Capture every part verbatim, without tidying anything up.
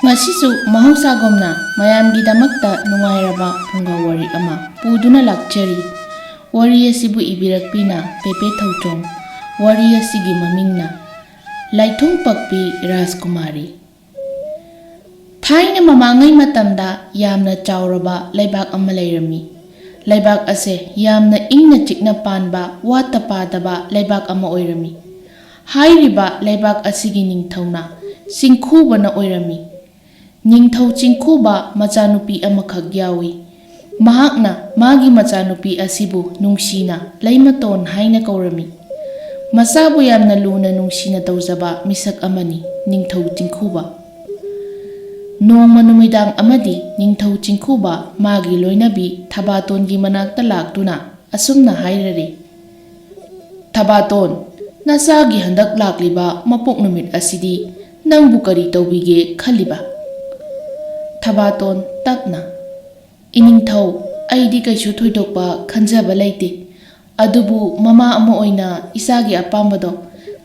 ꯉꯁꯤꯁꯨ ꯃꯍꯧꯁꯥꯒꯨꯝꯅ ꯃꯌꯥꯝꯒꯤꯗꯃꯛꯇ ꯅꯨꯡꯉꯥꯏꯔꯕ ꯐꯨꯡꯒꯥ ꯋꯥꯔꯤ ꯑꯃ ꯄꯨꯗꯨꯅ ꯂꯥꯛꯆꯔꯤ꯫ ꯋꯥꯔꯤ ꯑꯁꯤꯕꯨ ꯏꯕꯤꯔꯛꯄꯤꯅ ꯄꯦꯄꯦ ꯊꯧꯆꯣꯡ꯫ ꯋꯥꯔꯤ ꯑꯁꯤꯒꯤ ꯃꯃꯤꯡꯅ ꯂꯥꯏꯊꯨꯡ ꯄꯛꯄꯤ ꯔꯥꯖꯀꯨꯃꯥꯔꯤ꯫ ꯊꯥꯏꯅ ꯃꯃꯥꯡꯉꯩ ꯃꯇꯝꯗ ꯌꯥꯝꯅ ꯆꯥꯎꯔꯕ ꯂꯩꯕꯥꯛ ꯑꯃ ꯂꯩꯔꯝꯃꯤ꯫ ꯂꯩꯕꯥꯛ ꯑꯁꯦ ꯌꯥꯝꯅ ꯏꯪꯅ ꯆꯤꯛꯅ ꯄꯥꯟꯕ, ꯋꯥꯠꯇ ꯄꯥꯗꯕ ꯂꯩꯕꯥꯛ ꯑꯃ ꯑꯣꯏꯔꯝꯃꯤ꯫ ꯍꯥꯏꯔꯤꯕ ꯂꯩꯕꯥꯛ ꯑꯁꯤꯒꯤ ꯅꯤꯡꯊꯧꯅ ꯆꯤꯡꯈꯨꯕꯅ ꯑꯣꯏꯔꯝꯃꯤ꯫ ꯅꯤꯡꯊꯧ ꯆꯤꯡꯈꯨꯕ ꯃꯆꯥꯅꯨꯄꯤ ꯑꯃꯈꯛ ꯌꯥꯎꯏ꯫ ꯃꯍꯥꯛꯅ ꯃꯥꯒꯤ ꯃꯆꯥꯅꯨꯄꯤ ꯑꯁꯤꯕꯨ ꯅꯨꯡꯁꯤꯅ ꯂꯩꯃꯇꯣꯟ ꯍꯥꯏꯅ ꯀꯧꯔꯝꯃꯤ꯫ ꯃꯆꯥꯕꯨ ꯌꯥꯝꯅ ꯂꯨꯅ ꯅꯨꯡꯁꯤꯅ ꯇꯧꯖꯕ ꯃꯤꯁꯛ ꯑꯃꯅꯤ ꯅꯤꯡꯊꯧ ꯆꯤꯡꯈꯨꯕ꯫ ꯅꯣꯡꯃ ꯅꯨꯃꯤꯗꯥꯡ ꯑꯃꯗꯤ ꯅꯤꯡꯊꯧ ꯆꯤꯡꯈꯨꯕ ꯃꯥꯒꯤ ꯂꯣꯏꯅꯕꯤ ꯊꯕꯥꯇꯣꯟꯒꯤ ꯃꯅꯥꯛꯇ ꯂꯥꯛꯇꯨꯅ ꯑꯁꯨꯝꯅ ꯍꯥꯏꯔꯔꯦ, "ꯊꯕꯥꯇꯣꯟ, ꯅꯆꯥꯒꯤ ꯍꯟꯗꯛ ꯂꯥꯛꯂꯤꯕ ꯃꯄꯣꯛ ꯅꯨꯃꯤꯠ ꯑꯁꯤꯗꯤ ꯅꯪꯕꯨ ꯀꯔꯤ ꯇꯧꯕꯤꯒꯦ ꯈꯜꯂꯤꯕ?" ꯊꯕꯥꯇꯣꯟ ꯇꯞꯅ, "ꯏꯅꯤꯡꯊꯧ, ꯑꯩꯗꯤ ꯀꯩꯁꯨ ꯊꯣꯏꯗꯣꯛꯄ ꯈꯟꯖꯕ ꯂꯩꯇꯦ꯫ ꯑꯗꯨꯕꯨ ꯃꯃꯥ ꯑꯃ ꯑꯣꯏꯅ ꯏꯆꯥꯒꯤ ꯑꯄꯥꯝꯕꯗꯣ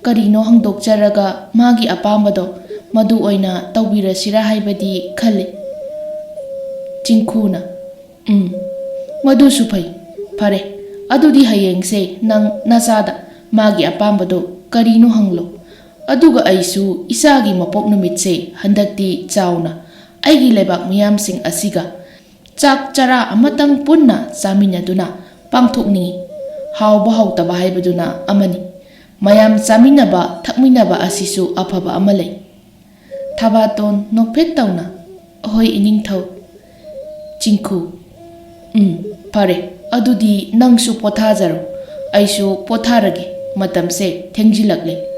ꯀꯔꯤꯅꯣ ꯍꯪꯗꯣꯛꯆꯔꯒ ꯃꯥꯒꯤ ꯑꯄꯥꯝꯕꯗꯣ ꯃꯗꯨ ꯑꯣꯏꯅ ꯇꯧꯕꯤꯔꯁꯤꯔꯥ ꯍꯥꯏꯕꯗꯤ ꯈꯜꯂꯤ꯫" ꯆꯤꯡꯈꯨꯅ, "ꯎꯝ, ꯃꯗꯨꯁꯨ ꯐꯩ꯫ ꯐꯔꯦ, ꯑꯗꯨꯗꯤ ꯍꯌꯦꯡꯁꯦ ꯅꯪ ꯅꯆꯥꯗ ꯃꯥꯒꯤ ꯑꯄꯥꯝꯕꯗꯣ ꯀꯔꯤꯅꯣ ꯍꯪꯂꯣ꯫ ꯑꯗꯨꯒ ꯑꯩꯁꯨ ꯏꯆꯥꯒꯤ ꯃꯄꯣꯛ ꯅꯨꯃꯤꯠꯁꯦ ꯍꯟꯗꯛꯇꯤ ꯆꯥꯎꯅ ꯑꯩꯒꯤ ꯂꯩꯕꯥꯛ ꯃꯤꯌꯥꯝꯁꯤꯡ ꯑꯁꯤꯒ ꯆꯥꯛ ꯆꯔꯥ ꯑꯃꯇꯪ ꯄꯨꯟꯅ ꯆꯥꯃꯤꯟꯅꯗꯨꯅ ꯄꯥꯡꯊꯣꯛꯅꯤꯡꯏ꯫ ꯍꯥꯎꯕ ꯍꯥꯎꯇꯕ ꯍꯥꯏꯕꯗꯨꯅ ꯑꯃꯅꯤ꯫ ꯃꯌꯥꯝ ꯆꯥꯃꯤꯟꯅꯕ ꯊꯛꯃꯤꯟꯅꯕ ꯑꯁꯤꯁꯨ ꯑꯐꯕ ꯑꯃ ꯂꯩ꯫" ꯊꯕꯥꯇꯣꯟ ꯅꯣꯛꯐꯦꯠ ꯇꯧꯅ, "ꯑꯍꯣꯏ ꯏꯅꯤꯡꯊꯧ꯫" ꯆꯤꯡꯈꯨ, "ꯎꯝ, ꯐꯔꯦ, ꯑꯗꯨꯗꯤ ꯅꯪꯁꯨ ꯄꯣꯊꯥꯖꯔꯣ, ꯑꯩꯁꯨ ꯄꯣꯊꯥꯔꯒꯦ, ꯃꯇꯝꯁꯦ ꯊꯦꯡꯖꯤꯜꯂꯛꯂꯦ꯫"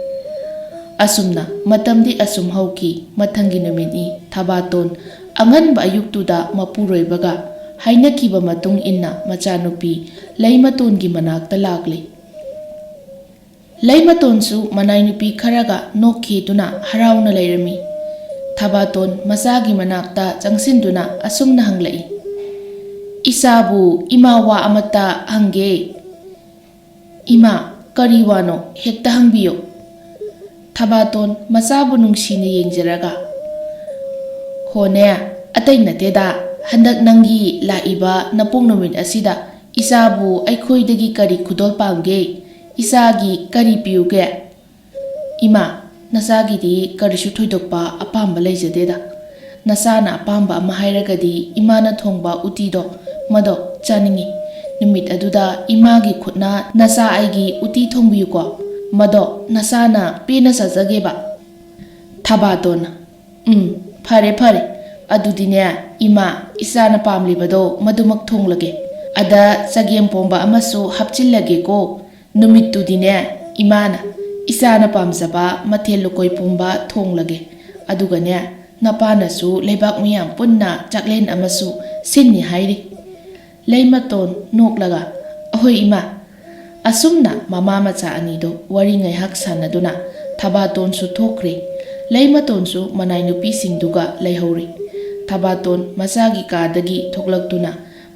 ꯑꯁꯨꯝꯅ ꯃꯇꯝꯗꯤ ꯑꯁꯨꯝ ꯍꯧꯈꯤ꯫ ꯃꯊꯪꯒꯤ ꯅꯨꯃꯤꯠꯅꯤ꯫ ꯊꯕꯥꯇꯣꯟ ꯑꯉꯟꯕ ꯑꯌꯨꯛꯇꯨꯗ ꯃꯄꯨꯔꯣꯏꯕꯒ ꯍꯥꯏꯅꯈꯤꯕ ꯃꯇꯨꯡ ꯏꯟꯅ ꯃꯆꯥꯅꯨꯄꯤ ꯂꯩꯃꯇꯣꯟꯒꯤ ꯃꯅꯥꯛꯇ ꯂꯥꯛꯂꯦ꯫ ꯂꯩꯃꯇꯣꯟꯁꯨ ꯃꯅꯥꯏ ꯅꯨꯄꯤ ꯈꯔꯒ ꯅꯣꯛꯈꯤꯗꯨꯅ ꯍꯔꯥꯎꯅ ꯂꯩꯔꯝꯃꯤ꯫ ꯊꯕꯥꯇꯣꯟ ꯃꯆꯥꯒꯤ ꯃꯅꯥꯛꯇ ꯆꯪꯁꯤꯟꯗꯨꯅ ꯑꯁꯨꯝꯅ ꯍꯪꯂꯛꯏ, "ꯏꯆꯥꯕꯨ ꯏꯃꯥ ꯋꯥ ꯑꯃꯠꯇ ꯍꯪꯒꯦ꯫" "ꯏꯃꯥ, ꯀꯔꯤ ꯋꯥꯅꯣ? ꯍꯦꯛꯇ ꯍꯪꯕꯤꯌꯨ꯫" ꯊꯕꯥꯇꯣꯟ ꯃꯆꯥꯕꯨ ꯅꯨꯡꯁꯤꯅ ꯌꯦꯡꯖꯔꯒ, ꯍꯣꯅꯦ, ꯑꯇꯩ ꯅꯠꯇꯦꯗ, ꯍꯟꯗꯛ ꯅꯪꯒꯤ ꯂꯥꯛꯏꯕ ꯅꯄꯣꯛ ꯅꯨꯃꯤꯠ ꯑꯁꯤꯗ ꯏꯆꯥꯕꯨ ꯑꯩꯈꯣꯏꯗꯒꯤ ꯀꯔꯤ ꯈꯨꯗꯣꯜ ꯄꯥꯝꯒꯦ? ꯏꯆꯥꯒꯤ ꯀꯔꯤ ꯄꯤꯌꯨꯒꯦ? ꯏꯃꯥ, ꯅꯆꯥꯒꯤꯗꯤ ꯀꯔꯤꯁꯨ ꯊꯣꯏꯗꯣꯛꯄ ꯑꯄꯥꯝꯕ ꯂꯩꯖꯗꯦꯗ꯫ ꯅꯆꯥꯅ ꯑꯄꯥꯝꯕ ꯑꯃ ꯍꯥꯏꯔꯒꯗꯤ ꯏꯃꯥꯅ ꯊꯣꯡꯕ ꯎꯇꯤꯗꯣ, ꯃꯗꯣ ꯆꯥꯅꯤꯡꯉꯤ꯫ ꯅꯨꯃꯤꯠ ꯑꯗꯨꯗ ꯏꯃꯥꯒꯤ ꯈꯨꯠꯅ ꯅꯆꯥ ꯑꯩꯒꯤ ꯎꯇꯤ ꯊꯣꯡꯕꯤꯌꯨꯀꯣ, ꯃꯗꯣ ꯅꯆꯥꯅ ꯄꯦꯟꯅ ꯆꯥꯖꯒꯦꯕ꯫ ꯊꯕꯥꯇꯣꯟꯅ, "ꯎꯝ, ꯐꯔꯦ ꯐꯔꯦ, ꯑꯗꯨꯗꯤꯅꯦ, ꯏꯃꯥ, ꯏꯆꯥꯅ ꯄꯥꯝꯂꯤꯕꯗꯣ ꯃꯗꯨꯃꯛ ꯊꯣꯡꯂꯒꯦ꯫ ꯑꯗ ꯆꯒꯦꯝ ꯄꯣꯝꯕ ꯑꯃꯁꯨ ꯍꯥꯞꯆꯤꯜꯂꯒꯦꯀꯣ꯫ ꯅꯨꯃꯤꯠꯇꯨꯗꯤꯅꯦ, ꯏꯃꯥꯅ ꯏꯆꯥꯅ ꯄꯥꯝꯖꯕ ꯃꯊꯦꯜ ꯂꯨꯀꯣꯏ ꯄꯨꯝꯕ ꯊꯣꯡꯂꯒꯦ꯫ ꯑꯗꯨꯒꯅꯦ, ꯅꯄꯥꯅꯁꯨ ꯂꯩꯕꯥꯛ ꯃꯌꯥꯝ ꯄꯨꯟꯅ ꯆꯥꯛꯂꯦꯟ ꯑꯃꯁꯨ ꯁꯤꯟꯅꯤ ꯍꯥꯏꯔꯤ꯫" ꯂꯩꯃꯇꯣꯟ ꯅꯣꯛꯂꯒ, "ꯑꯍꯣꯏ ꯏꯃꯥ꯫" ꯑꯁꯨꯝꯅ ꯃꯃꯥ ꯃꯆꯥ ꯑꯅꯤꯗꯣ ꯋꯥꯔꯤ ꯉꯥꯏꯍꯥꯛ ꯁꯥꯟꯅꯗꯨꯅ ꯊꯕꯥꯇꯣꯟꯁꯨ ꯊꯣꯛꯈ꯭ꯔꯦ꯫ ꯂꯩꯃꯇꯣꯟꯁꯨ ꯃꯅꯥꯏ ꯅꯨꯄꯤꯁꯤꯡꯗꯨꯒ ꯂꯩꯍꯧꯔꯦ꯫ ꯊꯕꯥꯇꯣꯟ ꯃꯆꯥꯒꯤ ꯀꯥꯗꯒꯤ ꯊꯣꯛꯂꯛꯇꯨꯅ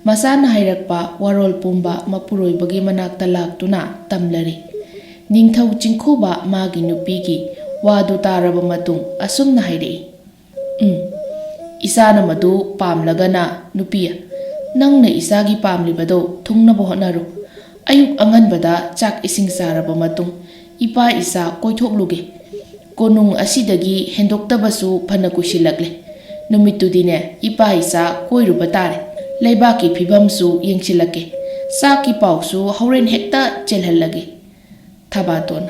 ꯃꯆꯥꯅ ꯍꯥꯏꯔꯛꯄ ꯋꯥꯔꯣꯜ ꯄꯨꯝꯕ ꯃꯄꯨꯔꯣꯏꯕꯒꯤ ꯃꯅꯥꯛꯇ ꯂꯥꯛꯇꯨꯅ ꯇꯝꯂꯔꯦ꯫ ꯅꯤꯡꯊꯧ ꯆꯤꯡꯈꯨꯕ ꯃꯥꯒꯤ ꯅꯨꯄꯤꯒꯤ ꯋꯥꯗꯨ ꯇꯥꯔꯕ ꯃꯇꯨꯡ ꯑꯁꯨꯝꯅ ꯍꯥꯏꯔꯛꯏ, "ꯎꯝ, ꯏꯆꯥꯅ ꯃꯗꯨ ꯄꯥꯝꯂꯒꯅ, ꯅꯨꯄꯤ, ꯅꯪꯅ ꯏꯆꯥꯒꯤ ꯄꯥꯝꯂꯤꯕꯗꯣ ꯊꯨꯡꯅꯕ ꯍꯣꯠꯅꯔꯨ꯫ ꯑꯌꯨꯛ ꯑꯉꯟꯕꯗ ꯆꯥꯛ ꯏꯁꯤꯡ ꯆꯥꯔꯕ ꯃꯇꯨꯡ ꯏꯄꯥ ꯏꯆꯥ ꯀꯣꯏꯊꯣꯛꯂꯨꯒꯦ꯫ ꯀꯣꯅꯨꯡ ꯑꯁꯤꯗꯒꯤ ꯍꯦꯟꯗꯣꯛꯇꯕꯁꯨ ꯐꯅ ꯀꯨꯏꯁꯤꯜꯂꯛꯂꯦ꯫ ꯅꯨꯃꯤꯠꯇꯨꯗꯤꯅꯦ, ꯏꯄꯥ ꯏꯆꯥ ꯀꯣꯏꯔꯨꯕ ꯇꯥꯔꯦ꯫ ꯂꯩꯕꯥꯛꯀꯤ ꯐꯤꯕꯝꯁꯨ ꯌꯦꯡꯁꯤꯜꯂꯛꯀꯦ꯫ ꯆꯥꯛꯀꯤ ꯄꯥꯎꯁꯨ ꯍꯣꯔꯦꯟ ꯍꯦꯛꯇ ꯆꯦꯜꯍꯜꯂꯒꯦ꯫" ꯊꯕꯥꯇꯣꯟ,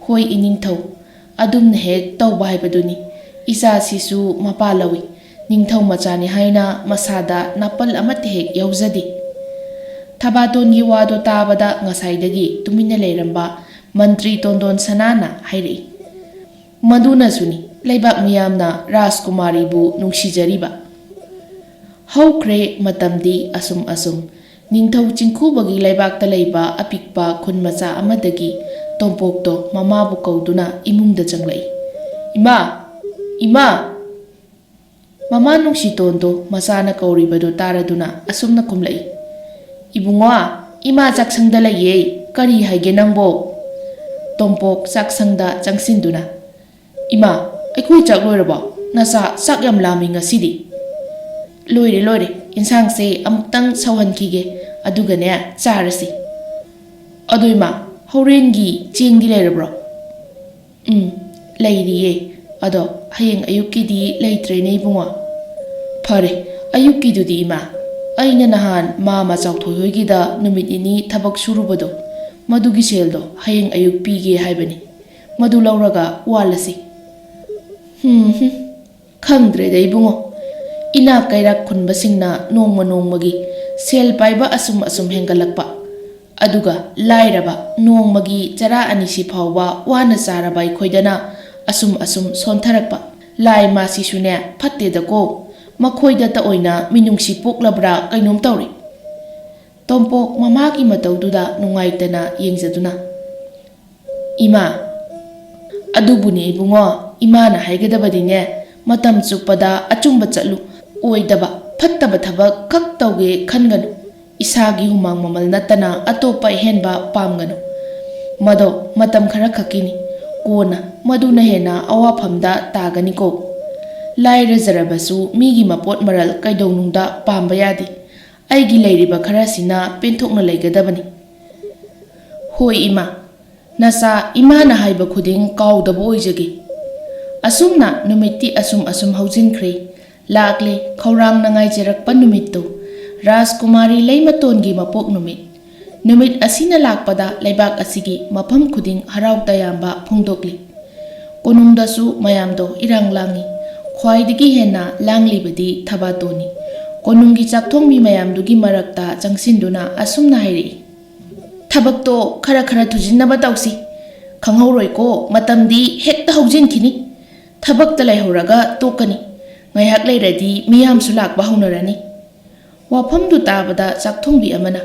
"ꯍꯣꯏ ꯏꯅꯤꯡꯊꯧ, ꯑꯗꯨꯝꯅ ꯍꯦꯛ ꯇꯧꯕ ꯍꯥꯏꯕꯗꯨꯅꯤ꯫ ꯏꯆꯥꯁꯤꯁꯨ ꯃꯄꯥ ꯂꯧꯏ꯫ ꯅꯤꯡꯊꯧ ꯃꯆꯥꯅꯤ ꯍꯥꯏꯅ ꯃꯁꯥꯗ ꯅꯥꯄꯜ ꯑꯃꯠꯇ ꯍꯦꯛ ꯌꯥꯎꯖꯗꯦ꯫" ꯊꯕꯥꯇꯣꯟꯒꯤ ꯋꯥꯗꯣ ꯇꯥꯕꯗ ꯉꯁꯥꯏꯗꯒꯤ ꯇꯨꯃꯤꯟꯅ ꯂꯩꯔꯝꯕ ꯃꯟꯇ꯭ꯔꯤ ꯇꯣꯟꯗꯣꯟ ꯁꯅꯥꯅ ꯍꯥꯏꯔꯛꯏ, "ꯃꯗꯨꯅꯁꯨꯅꯤ ꯂꯩꯕꯥꯛ ꯃꯤꯌꯥꯝꯅ ꯔꯥꯖꯀꯨꯃꯥꯔꯤꯕꯨ ꯅꯨꯡꯁꯤꯖꯔꯤꯕ꯫" ꯍꯧꯈ꯭ꯔꯦ ꯃꯇꯝꯗꯤ ꯑꯁꯨꯝ ꯑꯁꯨꯝ꯫ ꯅꯤꯡꯊꯧ ꯆꯤꯡꯈꯨꯕꯒꯤ ꯂꯩꯕꯥꯛꯇ ꯂꯩꯕ ꯑꯄꯤꯛꯄ ꯈꯨꯟ ꯃꯆꯥ ꯑꯃꯗꯒꯤ ꯇꯣꯝꯄꯣꯛꯇꯣ ꯃꯃꯥꯕꯨ ꯀꯧꯗꯨꯅ ꯏꯃꯨꯡꯗ ꯆꯪꯂꯛꯏ꯫ "ꯏꯃꯥ! ꯏꯃꯥ!" ꯃꯃꯥ ꯅꯨꯡꯁꯤꯇꯣꯟꯗꯣ ꯃꯆꯥꯅ ꯀꯧꯔꯤꯕꯗꯨ ꯇꯥꯔꯗꯨꯅ ꯑꯁꯨꯝꯅ ꯈꯨꯝꯂꯛꯏ, "ꯏꯕꯨꯡꯉꯣ, ꯏꯃꯥ ꯆꯥꯛꯁꯪꯗ ꯂꯩꯌꯦ꯫ ꯀꯔꯤ ꯍꯥꯏꯒꯦ ꯅꯪꯕꯣ?" ꯇꯣꯝꯄꯣꯛ ꯆꯥꯛꯁꯪꯗ ꯆꯪꯁꯤꯟꯗꯨꯅ, "ꯏꯃꯥ, ꯑꯩꯈꯣꯏ ꯆꯥꯛ ꯂꯣꯏꯔꯕꯣ?" "ꯅꯆꯥ ꯆꯥꯛ ꯌꯥꯝ ꯂꯥꯝꯃꯤ ꯉꯁꯤꯗꯤ?" "ꯂꯣꯏꯔꯦ, ꯂꯣꯏꯔꯦ, ꯏꯟꯁꯥꯡꯁꯦ ꯑꯃꯨꯛꯇꯪ ꯁꯧꯍꯟꯈꯤꯒꯦ, ꯑꯗꯨꯒꯅꯦ ꯆꯥꯔꯁꯤ꯫ ꯑꯗꯣ ꯏꯃꯥ, ꯍꯣꯔꯦꯟꯒꯤ ꯆꯦꯡꯗꯤ ꯂꯩꯔꯕ꯭ꯔꯣ?" "ꯎꯝ, ꯂꯩꯔꯤꯌꯦ꯫ ꯑꯗꯣ ꯍꯌꯦꯡ ꯑꯌꯨꯛꯀꯤꯗꯤ ꯂꯩꯇ꯭ꯔꯦꯅꯦ ꯏꯕꯨꯡꯉꯣ?" "ꯐꯔꯦ, ꯑꯌꯨꯛꯀꯤꯗꯨꯗꯤ ꯏꯃꯥ, ꯑꯩꯅ ꯅꯍꯥꯟ ꯃꯥꯃ ꯆꯥꯎꯊꯣꯏ ꯍꯣꯏꯒꯤꯗ ꯅꯨꯃꯤꯠ ꯅꯤꯅꯤ ꯊꯕꯛ ꯁꯨꯔꯨꯕꯗꯣ, ꯃꯗꯨꯒꯤ ꯁꯦꯜꯗꯣ ꯍꯌꯦꯡ ꯑꯌꯨꯛ ꯄꯤꯒꯦ ꯍꯥꯏꯕꯅꯤ꯫ ꯃꯗꯨ ꯂꯧꯔꯒ ꯋꯥꯜꯂꯁꯤ꯫" "ꯍꯨꯝ ꯍꯨꯝ, ꯈꯪꯗ꯭ꯔꯦꯗ ꯏꯕꯨꯡꯉꯣ꯫ ꯏꯅꯥꯛ ꯀꯩꯔꯥꯛ ꯈꯨꯟꯕꯁꯤꯡꯅ ꯅꯣꯡꯃ ꯅꯣꯡꯃꯒꯤ ꯁꯦꯜ ꯄꯥꯏꯕ ꯑꯁꯨꯝ ꯑꯁꯨꯝ ꯍꯦꯟꯒꯠꯂꯛꯄ, ꯑꯗꯨꯒ ꯂꯥꯏꯔꯕ ꯅꯣꯡꯃꯒꯤ ꯆꯔꯥ ꯑꯅꯤꯁꯤ ꯐꯥꯎꯕ ꯋꯥꯅ ꯆꯥꯔꯕ ꯑꯩꯈꯣꯏꯗꯅ ꯑꯁꯨꯝ ꯑꯁꯨꯝ ꯁꯣꯟꯊꯔꯛꯄ꯫ ꯂꯥꯏ ꯃꯥꯁꯤꯁꯨꯅꯦ ꯐꯠꯇꯦꯗꯀꯣ, ꯃꯈꯣꯏꯗꯇ ꯑꯣꯏꯅ ꯃꯤꯅꯨꯡꯁꯤ ꯄꯣꯛꯂꯕ꯭ꯔꯥ ꯀꯩꯅꯣꯝ ꯇꯧꯔꯦ꯫" ꯇꯣꯝꯄꯣꯛ ꯃꯃꯥꯒꯤ ꯃꯇꯧꯗꯨꯗ ꯅꯨꯡꯉꯥꯏꯇꯅ ꯌꯦꯡꯖꯗꯨꯅ, "ꯏꯃꯥ, ꯑꯗꯨꯕꯨꯅꯦ ꯏꯕꯨꯡꯉꯣ, ꯏꯃꯥꯅ ꯍꯥꯏꯒꯗꯕꯗꯤꯅꯦ, ꯃꯇꯝ ꯆꯨꯞꯄꯗ ꯑꯆꯨꯝꯕ ꯆꯠꯂꯨ, ꯑꯣꯏꯗꯕ ꯐꯠꯇꯕ ꯊꯕꯛ ꯈꯛ ꯇꯧꯒꯦ ꯈꯟꯒꯅꯨ, ꯏꯁꯥꯒꯤ ꯍꯨꯃꯥꯡ ꯃꯃꯜ ꯅꯠꯇꯅ ꯑꯇꯣꯞꯄ ꯑꯍꯦꯟꯕ ꯄꯥꯝꯒꯅꯨ꯫ ꯃꯗꯣ ꯃꯇꯝ ꯈꯔ ꯈꯛꯀꯤꯅꯤ, ꯀꯣꯟꯅ ꯃꯗꯨꯅ ꯍꯦꯟꯅ ꯑꯋꯥꯐꯝꯗ ꯇꯥꯒꯅꯤꯀꯣ꯫ ꯂꯥꯏꯔꯖꯔꯕꯁꯨ ꯃꯤꯒꯤ ꯃꯄꯣꯠ ꯃꯔꯜ ꯀꯩꯗꯧꯅꯨꯡꯗ ꯄꯥꯝꯕ ꯌꯥꯗꯦ꯫ ꯑꯩꯒꯤ ꯂꯩꯔꯤꯕ ꯈꯔꯁꯤꯅ ꯄꯦꯟꯊꯣꯛꯅ ꯂꯩꯒꯗꯕꯅꯤ꯫" "ꯍꯣꯏ ꯏꯃꯥ, ꯅꯆꯥ ꯏꯃꯥꯅ ꯍꯥꯏꯕ ꯈꯨꯗꯤꯡ ꯀꯥꯎꯗꯕ ꯑꯣꯏꯖꯒꯦ꯫" ꯑꯁꯨꯝꯅ ꯅꯨꯃꯤꯠꯇꯤ ꯑꯁꯨꯝ ꯑꯁꯨꯝ ꯍꯧꯖꯤꯟꯈ꯭ꯔꯦ꯫ ꯂꯥꯛꯂꯦ ꯈꯧꯔꯥꯡꯅ ꯉꯥꯏꯖꯔꯛꯄ ꯅꯨꯃꯤꯠꯇꯨ, ꯔꯥꯖꯀꯨꯃꯥꯔꯤ ꯂꯩꯃꯇꯣꯟꯒꯤ ꯃꯄꯣꯛ ꯅꯨꯃꯤꯠ꯫ ꯅꯨꯃꯤꯠ ꯑꯁꯤꯅ ꯂꯥꯛꯄꯗ ꯂꯩꯕꯥꯛ ꯑꯁꯤꯒꯤ ꯃꯐꯝ ꯈꯨꯗꯤꯡ ꯍꯔꯥꯎ ꯇꯌꯥꯝꯕ ꯐꯣꯡꯗꯣꯛꯂꯤ꯫ ꯀꯣꯅꯨꯡꯗꯁꯨ ꯃꯌꯥꯝꯗꯣ ꯏꯔꯥꯡ ꯂꯥꯡꯏ꯫ ꯈ꯭ꯋꯥꯏꯗꯒꯤ ꯍꯦꯟꯅ ꯂꯥꯡꯂꯤꯕꯗꯤ ꯊꯕꯥꯇꯣꯟꯅꯤ꯫ ꯀꯣꯅꯨꯡꯒꯤ ꯆꯥꯛꯊꯣꯡꯕꯤ ꯃꯌꯥꯝꯗꯨꯒꯤ ꯃꯔꯛꯇ ꯆꯪꯁꯤꯟꯗꯨꯅ ꯑꯁꯨꯝꯅ ꯍꯥꯏꯔꯛꯏ, "ꯊꯕꯛꯇꯣ ꯈꯔ ꯈꯔ ꯊꯨꯖꯤꯟꯅꯕ ꯇꯧꯁꯤ꯫ ꯈꯪꯍꯧꯔꯣꯏꯀꯣ, ꯃꯇꯝꯗꯤ ꯍꯦꯛꯇ ꯍꯧꯖꯤꯟꯈꯤꯅꯤ꯫ ꯊꯕꯛꯇ ꯂꯩꯍꯧꯔꯒ ꯇꯣꯛꯀꯅꯤ꯫ ꯉꯥꯏꯍꯥꯛ ꯂꯩꯔꯗꯤ ꯃꯤꯌꯥꯝꯁꯨ ꯂꯥꯛꯄ ꯍꯧꯅꯔꯅꯤ꯫" ꯋꯥꯐꯝꯗꯨ ꯇꯥꯕꯗ ꯆꯥꯛꯊꯣꯡꯕꯤ ꯑꯃꯅ,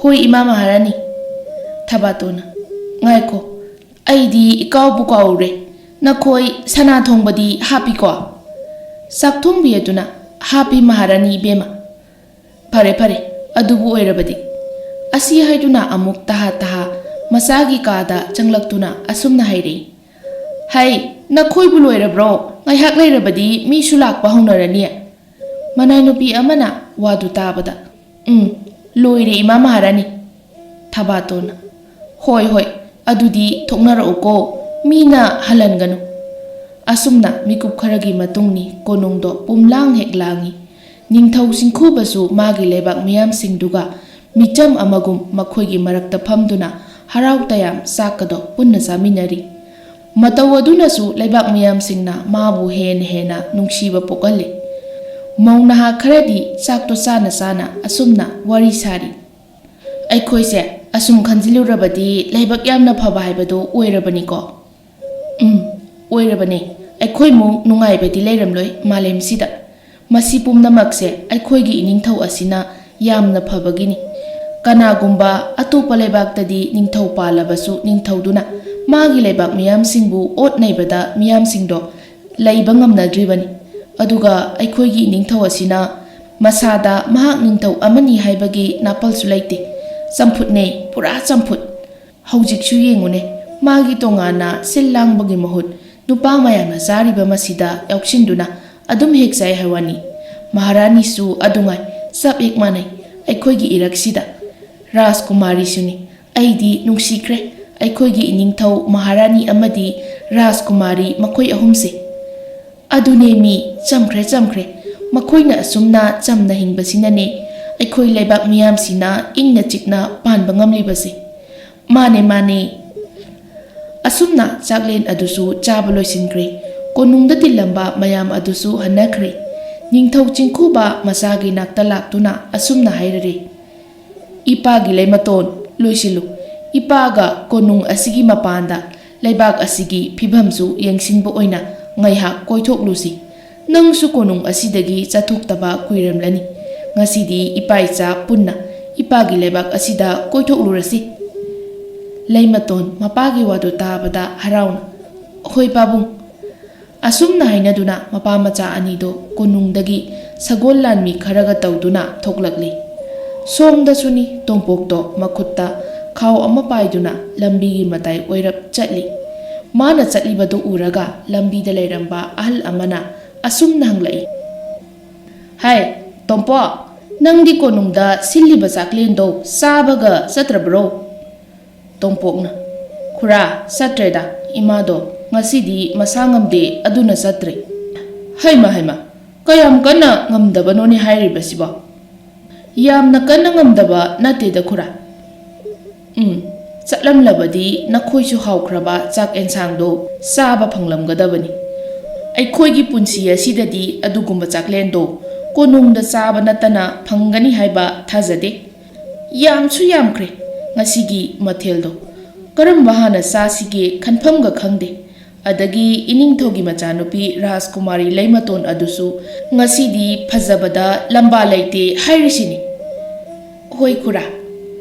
"ꯍꯣꯏ, ꯏꯃꯥ ꯃꯍꯥꯔꯥꯅꯤ꯫" ꯊꯕꯥꯇꯣꯟꯅ, "ꯉꯥꯏꯈꯣ, ꯑꯩꯗꯤ ꯏꯀꯥꯎꯕꯨ ꯀꯥꯎꯔꯦ꯫ ꯅꯈꯣꯏ ꯁꯅꯥ ꯊꯣꯡꯕꯗꯤ ꯍꯥꯞꯄꯤꯀꯣ?" ꯆꯥꯛꯊꯣꯡꯕꯤ ꯑꯗꯨꯅ, "ꯍꯥꯞꯄꯤ ꯃꯍꯥꯔꯥꯅꯤ ꯏꯕꯦꯝꯃ꯫" "ꯐꯔꯦ, ꯐꯔꯦ, ꯑꯗꯨꯕꯨ ꯑꯣꯏꯔꯕꯗꯤ꯫" ꯑꯁꯤ ꯍꯥꯏꯗꯨꯅ ꯑꯃꯨꯛ ꯇꯍꯥ ꯇꯍꯥ ꯃꯆꯥꯒꯤ ꯀꯥꯗ ꯆꯪꯂꯛꯇꯨꯅ ꯑꯁꯨꯝꯅ ꯍꯥꯏꯔꯛꯏ, "ꯍꯩ, ꯅꯈꯣꯏꯕꯨ ꯂꯣꯏꯔꯕ꯭ꯔꯣ? ꯉꯥꯏꯍꯥꯛ ꯂꯩꯔꯕꯗꯤ ꯃꯤꯁꯨ ꯂꯥꯛꯄ ꯍꯧꯅꯔꯅꯤ꯫ ꯃꯅꯥꯏ ꯅꯨꯄꯤ ꯑꯃꯅ ꯋꯥꯗꯨ ꯇꯥꯕꯗ, "ꯎꯝ, ꯂꯣꯏꯔꯦ, ꯏꯃꯥ ꯃꯍꯥꯔꯥꯅꯤ"꯫ ꯊꯕꯥꯇꯣꯟꯅ, "ꯍꯣꯏ, ꯍꯣꯏ, ꯑꯗꯨꯗꯤ ꯊꯣꯛꯅꯔꯛꯎꯀꯣ, ꯃꯤꯅ ꯍꯜꯍꯟꯒꯅꯨ"꯫ ꯑꯁꯨꯝꯅ ꯃꯤꯀꯨꯞ ꯈꯔꯒꯤ ꯃꯇꯨꯡꯅꯤ ꯀꯣꯅꯨꯡꯗꯣ ꯄꯨꯝꯂꯥꯡ ꯍꯦꯛ ꯂꯥꯡꯉꯤ꯫ ꯅꯤꯡꯊꯧ ꯆꯤꯡꯈꯨꯕꯁꯨ ꯃꯥꯒꯤ ꯂꯩꯕꯥꯛ ꯃꯤꯌꯥꯝꯁꯤꯡꯗꯨꯒ ꯃꯤꯆꯝ ꯑꯃꯒꯨꯝ ꯃꯈꯣꯏꯒꯤ ꯃꯔꯛꯇ ꯐꯝꯗꯨꯅ ꯍꯔꯥꯎ ꯇꯌꯥꯝ ꯆꯥꯛꯀꯗꯣ ꯄꯨꯟꯅ ꯆꯥꯃꯤꯟꯅꯔꯤ꯫ ꯃꯇꯧ ꯑꯗꯨꯅꯁꯨ ꯂꯩꯕꯥꯛ ꯃꯤꯌꯥꯝꯁꯤꯡꯅ ꯃꯥꯕꯨ ꯍꯦꯟꯅ ꯍꯦꯟꯅ ꯅꯨꯡꯁꯤꯕ ꯄꯣꯛꯍꯜꯂꯤ꯫ ꯃꯧ ꯅꯍꯥ ꯈꯔꯗꯤ ꯆꯥꯛꯇꯣ ꯆꯥꯅ ꯆꯥꯅ ꯑꯁꯨꯝꯅ ꯋꯥꯔꯤ ꯁꯥꯔꯤ꯫ "ꯑꯩꯈꯣꯏꯁꯦ ꯑꯁꯨꯝ ꯈꯟꯖꯤꯜꯂꯨꯔꯕꯗꯤ ꯂꯥꯏꯕꯛ ꯌꯥꯝꯅ ꯐꯕ ꯍꯥꯏꯕꯗꯣ ꯑꯣꯏꯔꯕꯅꯤꯀꯣ?" "ꯎꯝ, ꯑꯣꯏꯔꯕꯅꯦ꯫ ꯑꯩꯈꯣꯏꯃꯨꯛ ꯅꯨꯡꯉꯥꯏꯕꯗꯤ ꯂꯩꯔꯝꯂꯣꯏ ꯃꯥꯂꯦꯝꯁꯤꯗ꯫ ꯃꯁꯤ ꯄꯨꯝꯅꯃꯛꯁꯦ ꯑꯩꯈꯣꯏꯒꯤ ꯏꯅꯤꯡꯊꯧ ꯑꯁꯤꯅ ꯌꯥꯝꯅ ꯐꯕꯒꯤꯅꯤ꯫ ꯀꯅꯥꯒꯨꯝꯕ ꯑꯇꯣꯞꯄ ꯂꯩꯕꯥꯛꯇꯗꯤ ꯅꯤꯡꯊꯧ ꯄꯥꯜꯂꯕꯁꯨ ꯅꯤꯡꯊꯧꯗꯨꯅ ꯃꯥꯒꯤ ꯂꯩꯕꯥꯛ ꯃꯤꯌꯥꯝꯁꯤꯡꯕꯨ ꯑꯣꯠ ꯅꯩꯕꯗ ꯃꯤꯌꯥꯝꯁꯤꯡꯗꯣ ꯂꯩꯕ ꯉꯝꯅꯗ꯭ꯔꯤꯕꯅꯤ꯫ ꯑꯗꯨꯒ ꯑꯩꯈꯣꯏꯒꯤ ꯏꯅꯤꯡꯊꯧ ꯑꯁꯤꯅ ꯃꯁꯥꯗ ꯃꯍꯥꯛ ꯅꯤꯡꯊꯧ ꯑꯃꯅꯤ ꯍꯥꯏꯕꯒꯤ ꯅꯥꯄꯜꯁꯨ ꯂꯩꯇꯦ꯫ ꯆꯝꯐꯨꯠꯅꯦ, ꯄꯨꯔꯥ ꯆꯝꯐꯨꯠ꯫ ꯍꯧꯖꯤꯛꯁꯨ ꯌꯦꯡꯉꯨꯅꯦ, ꯃꯥꯒꯤ ꯇꯣꯉꯥꯟꯅ ꯁꯤꯜ ꯂꯥꯡꯕꯒꯤ ꯃꯍꯨꯠ ꯅꯨꯄꯥ ꯃꯌꯥꯝꯅ ꯆꯥꯔꯤꯕ ꯃꯁꯤꯗ ꯌꯥꯎꯁꯤꯟꯗꯨꯅ ꯑꯗꯨꯝ ꯍꯦꯛ ꯆꯥꯏ ꯍꯥꯏ ꯋꯥꯅꯤ꯫ ꯃꯍꯥꯔꯥꯅꯤꯁꯨ ꯑꯗꯨꯉꯥꯏ, ꯆꯞ ꯍꯦꯛ ꯃꯥꯟꯅꯩ ꯑꯩꯈꯣꯏꯒꯤ ꯏꯔꯛꯁꯤꯗ꯫ ꯔꯥꯖꯀꯨꯃꯥꯔꯤꯁꯨꯅꯤ꯫ ꯑꯩꯗꯤ ꯅꯨꯡꯁꯤꯈ꯭ꯔꯦ ꯑꯩꯈꯣꯏꯒꯤ ꯏꯅꯤꯡꯊꯧ ꯃꯍꯥꯔꯥꯅꯤ ꯑꯃꯗꯤ ꯔꯥꯖꯀꯨꯃꯥꯔꯤ ꯃꯈꯣꯏ ꯑꯍꯨꯝꯁꯦ"꯫ "ꯑꯗꯨꯅꯦ ꯃꯤ, ꯆꯝꯈ꯭ꯔꯦ, ꯆꯝꯈ꯭ꯔꯦ꯫ ꯃꯈꯣꯏꯅ ꯑꯁꯨꯝꯅ ꯆꯝꯅ ꯍꯤꯡꯕꯁꯤꯅꯅꯦ ꯑꯩꯈꯣꯏ ꯂꯩꯕꯥꯛ ꯃꯤꯌꯥꯝꯁꯤꯅ ꯏꯪꯅ ꯆꯤꯛꯅ ꯄꯥꯟꯕ ꯉꯝꯂꯤꯕꯁꯦ"꯫ "ꯃꯥꯅꯦ, ꯃꯥꯅꯦ"꯫ ꯑꯁꯨꯝꯅ ꯆꯥꯛꯂꯦꯟ ꯑꯗꯨꯁꯨ ꯆꯥꯕ ꯂꯣꯏꯁꯤꯟꯈ꯭ꯔꯦ꯫ ꯀꯣꯅꯨꯡꯗ ꯇꯤꯜꯂꯝꯕ ꯃꯌꯥꯝ ꯑꯗꯨꯁꯨ ꯍꯟꯅꯈ꯭ꯔꯦ꯫ ꯅꯤꯡꯊꯧ ꯆꯤꯡꯈꯨꯕ ꯃꯆꯥꯒꯤ ꯅꯥꯛꯇ ꯂꯥꯛꯇꯨꯅ ꯑꯁꯨꯝꯅ ꯍꯥꯏꯔꯔꯦ, "ꯏꯄꯥꯒꯤ ꯂꯩꯃꯇꯣꯟ, ꯂꯣꯏꯁꯤꯜꯂꯨ꯫ ꯏꯄꯥꯒ ꯀꯣꯅꯨꯡ ꯑꯁꯤꯒꯤ ꯃꯄꯥꯟꯗ ꯂꯩꯕꯥꯛ ꯑꯁꯤꯒꯤ ꯐꯤꯕꯝꯁꯨ ꯌꯦꯡꯁꯤꯟꯕ ꯑꯣꯏꯅ ꯉꯥꯏꯍꯥꯛ ꯀꯣꯏꯊꯣꯛꯂꯨꯁꯤ꯫ ꯅꯪꯁꯨ ꯀꯣꯅꯨꯡ ꯑꯁꯤꯗꯒꯤ ꯆꯠꯊꯣꯛꯇꯕ ꯀꯨꯏꯔꯝꯂꯅꯤ꯫ ꯉꯁꯤꯗꯤ ꯏꯄꯥ ꯏꯆꯥ ꯄꯨꯟꯅ ꯏꯄꯥꯒꯤ ꯂꯩꯕꯥꯛ ꯑꯁꯤꯗ ꯀꯣꯏꯊꯣꯛꯂꯨꯔꯁꯤ"꯫ ꯂꯩꯃꯇꯣꯟ ꯃꯄꯥꯒꯤ ꯋꯥꯗꯨ ꯇꯥꯕꯗ ꯍꯔꯥꯎꯅ, "ꯍꯣꯏ ꯄꯥꯕꯨꯡ"꯫ ꯑꯁꯨꯝꯅ ꯍꯥꯏꯅꯗꯨꯅ ꯃꯄꯥ ꯃꯆꯥ ꯑꯅꯤꯗꯣ ꯀꯣꯅꯨꯡꯗꯒꯤ ꯁꯒꯣꯜ ꯂꯥꯟꯃꯤ ꯈꯔꯒ ꯇꯧꯗꯨꯅ ꯊꯣꯛꯂꯛꯂꯤ꯫ ꯁꯣꯝꯗꯁꯨꯅꯤ ꯇꯣꯝꯄꯣꯛꯇꯣ ꯃꯈꯨꯠꯇ ꯈꯥꯎ ꯑꯃ ꯄꯥꯏꯗꯨꯅ ꯂꯝꯕꯤꯒꯤ ꯃꯇꯥꯏ ꯑꯣꯏꯔꯞ ꯆꯠꯂꯤ꯫ ꯃꯥꯅ ꯆꯠꯂꯤꯕꯗꯨ ꯎꯔꯒ ꯂꯝꯕꯤꯗ ꯂꯩꯔꯝꯕ ꯑꯍꯜ ꯑꯃꯅ ꯑꯁꯨꯝꯅ ꯍꯪꯂꯛꯏ, "ꯍꯥꯏ, ꯇꯣꯝꯄꯣ, ꯅꯪꯗꯤ ꯀꯣꯅꯨꯡꯗ ꯁꯤꯜꯂꯤꯕ ꯆꯥꯛꯂꯦꯟꯗꯣ ꯆꯥꯕꯒ ꯆꯠꯇ꯭ꯔꯕ꯭ꯔꯣ?" ꯇꯣꯝꯄꯣꯛꯅ, "ꯈꯨꯔꯥ, ꯆꯠꯇ꯭ꯔꯦꯗ, ꯏꯃꯥꯗꯣ ꯉꯁꯤꯗꯤ ꯃꯁꯥ ꯉꯝꯗꯦ, ꯑꯗꯨꯅ ꯆꯠꯇ꯭ꯔꯦ꯫" "ꯍꯩꯃ, ꯍꯩꯃ, ꯀꯌꯥꯝ ꯀꯟꯅ ꯉꯝꯗꯕꯅꯣꯅꯦ ꯍꯥꯏꯔꯤꯕꯁꯤꯕꯣ?" "ꯌꯥꯝꯅ ꯀꯟꯅ ꯉꯝꯗꯕ ꯅꯠꯇꯦꯗ ꯈꯨꯔꯥ꯫ ꯎꯝ, ꯆꯠꯂꯝꯂꯕꯗꯤ ꯅꯈꯣꯏꯁꯨ ꯍꯥꯎꯈ꯭ꯔꯕ ꯆꯥꯛ ꯑꯦꯟꯁꯥꯡꯗꯣ ꯆꯥꯕ ꯐꯪꯂꯝꯒꯗꯕꯅꯤ꯫ ꯑꯩꯈꯣꯏꯒꯤ ꯄꯨꯟꯁꯤ ꯑꯁꯤꯗꯗꯤ ꯑꯗꯨꯒꯨꯝꯕ ꯆꯥꯛꯂꯦꯟꯗꯣ ꯀꯣꯅꯨꯡꯗ ꯆꯥꯕ ꯅꯠꯇꯅ ꯐꯪꯒꯅꯤ ꯍꯥꯏꯕ ꯊꯥꯖꯗꯦ꯫ ꯌꯥꯝꯁꯨ ꯌꯥꯝꯈ꯭ꯔꯦ ꯉꯁꯤꯒꯤ ꯃꯊꯦꯜꯗꯣ꯫ ꯀꯔꯝꯕ ꯍꯥꯟꯅ ꯆꯥꯁꯤꯒꯦ ꯈꯟꯐꯝꯒ ꯈꯪꯗꯦ꯫ ꯑꯗꯒꯤ ꯏꯅꯤꯡꯊꯧꯒꯤ ꯃꯆꯥꯅꯨꯄꯤ ꯔꯥꯖꯀꯨꯃꯥꯔꯤ ꯂꯩꯃꯇꯣꯟ ꯑꯗꯨꯁꯨ ꯉꯁꯤꯗꯤ ꯐꯖꯕꯗ ꯂꯝꯕꯥ ꯂꯩꯇꯦ ꯍꯥꯏꯔꯤꯁꯤꯅꯤ꯫" "ꯍꯣꯏ ꯈꯨꯔꯥ꯫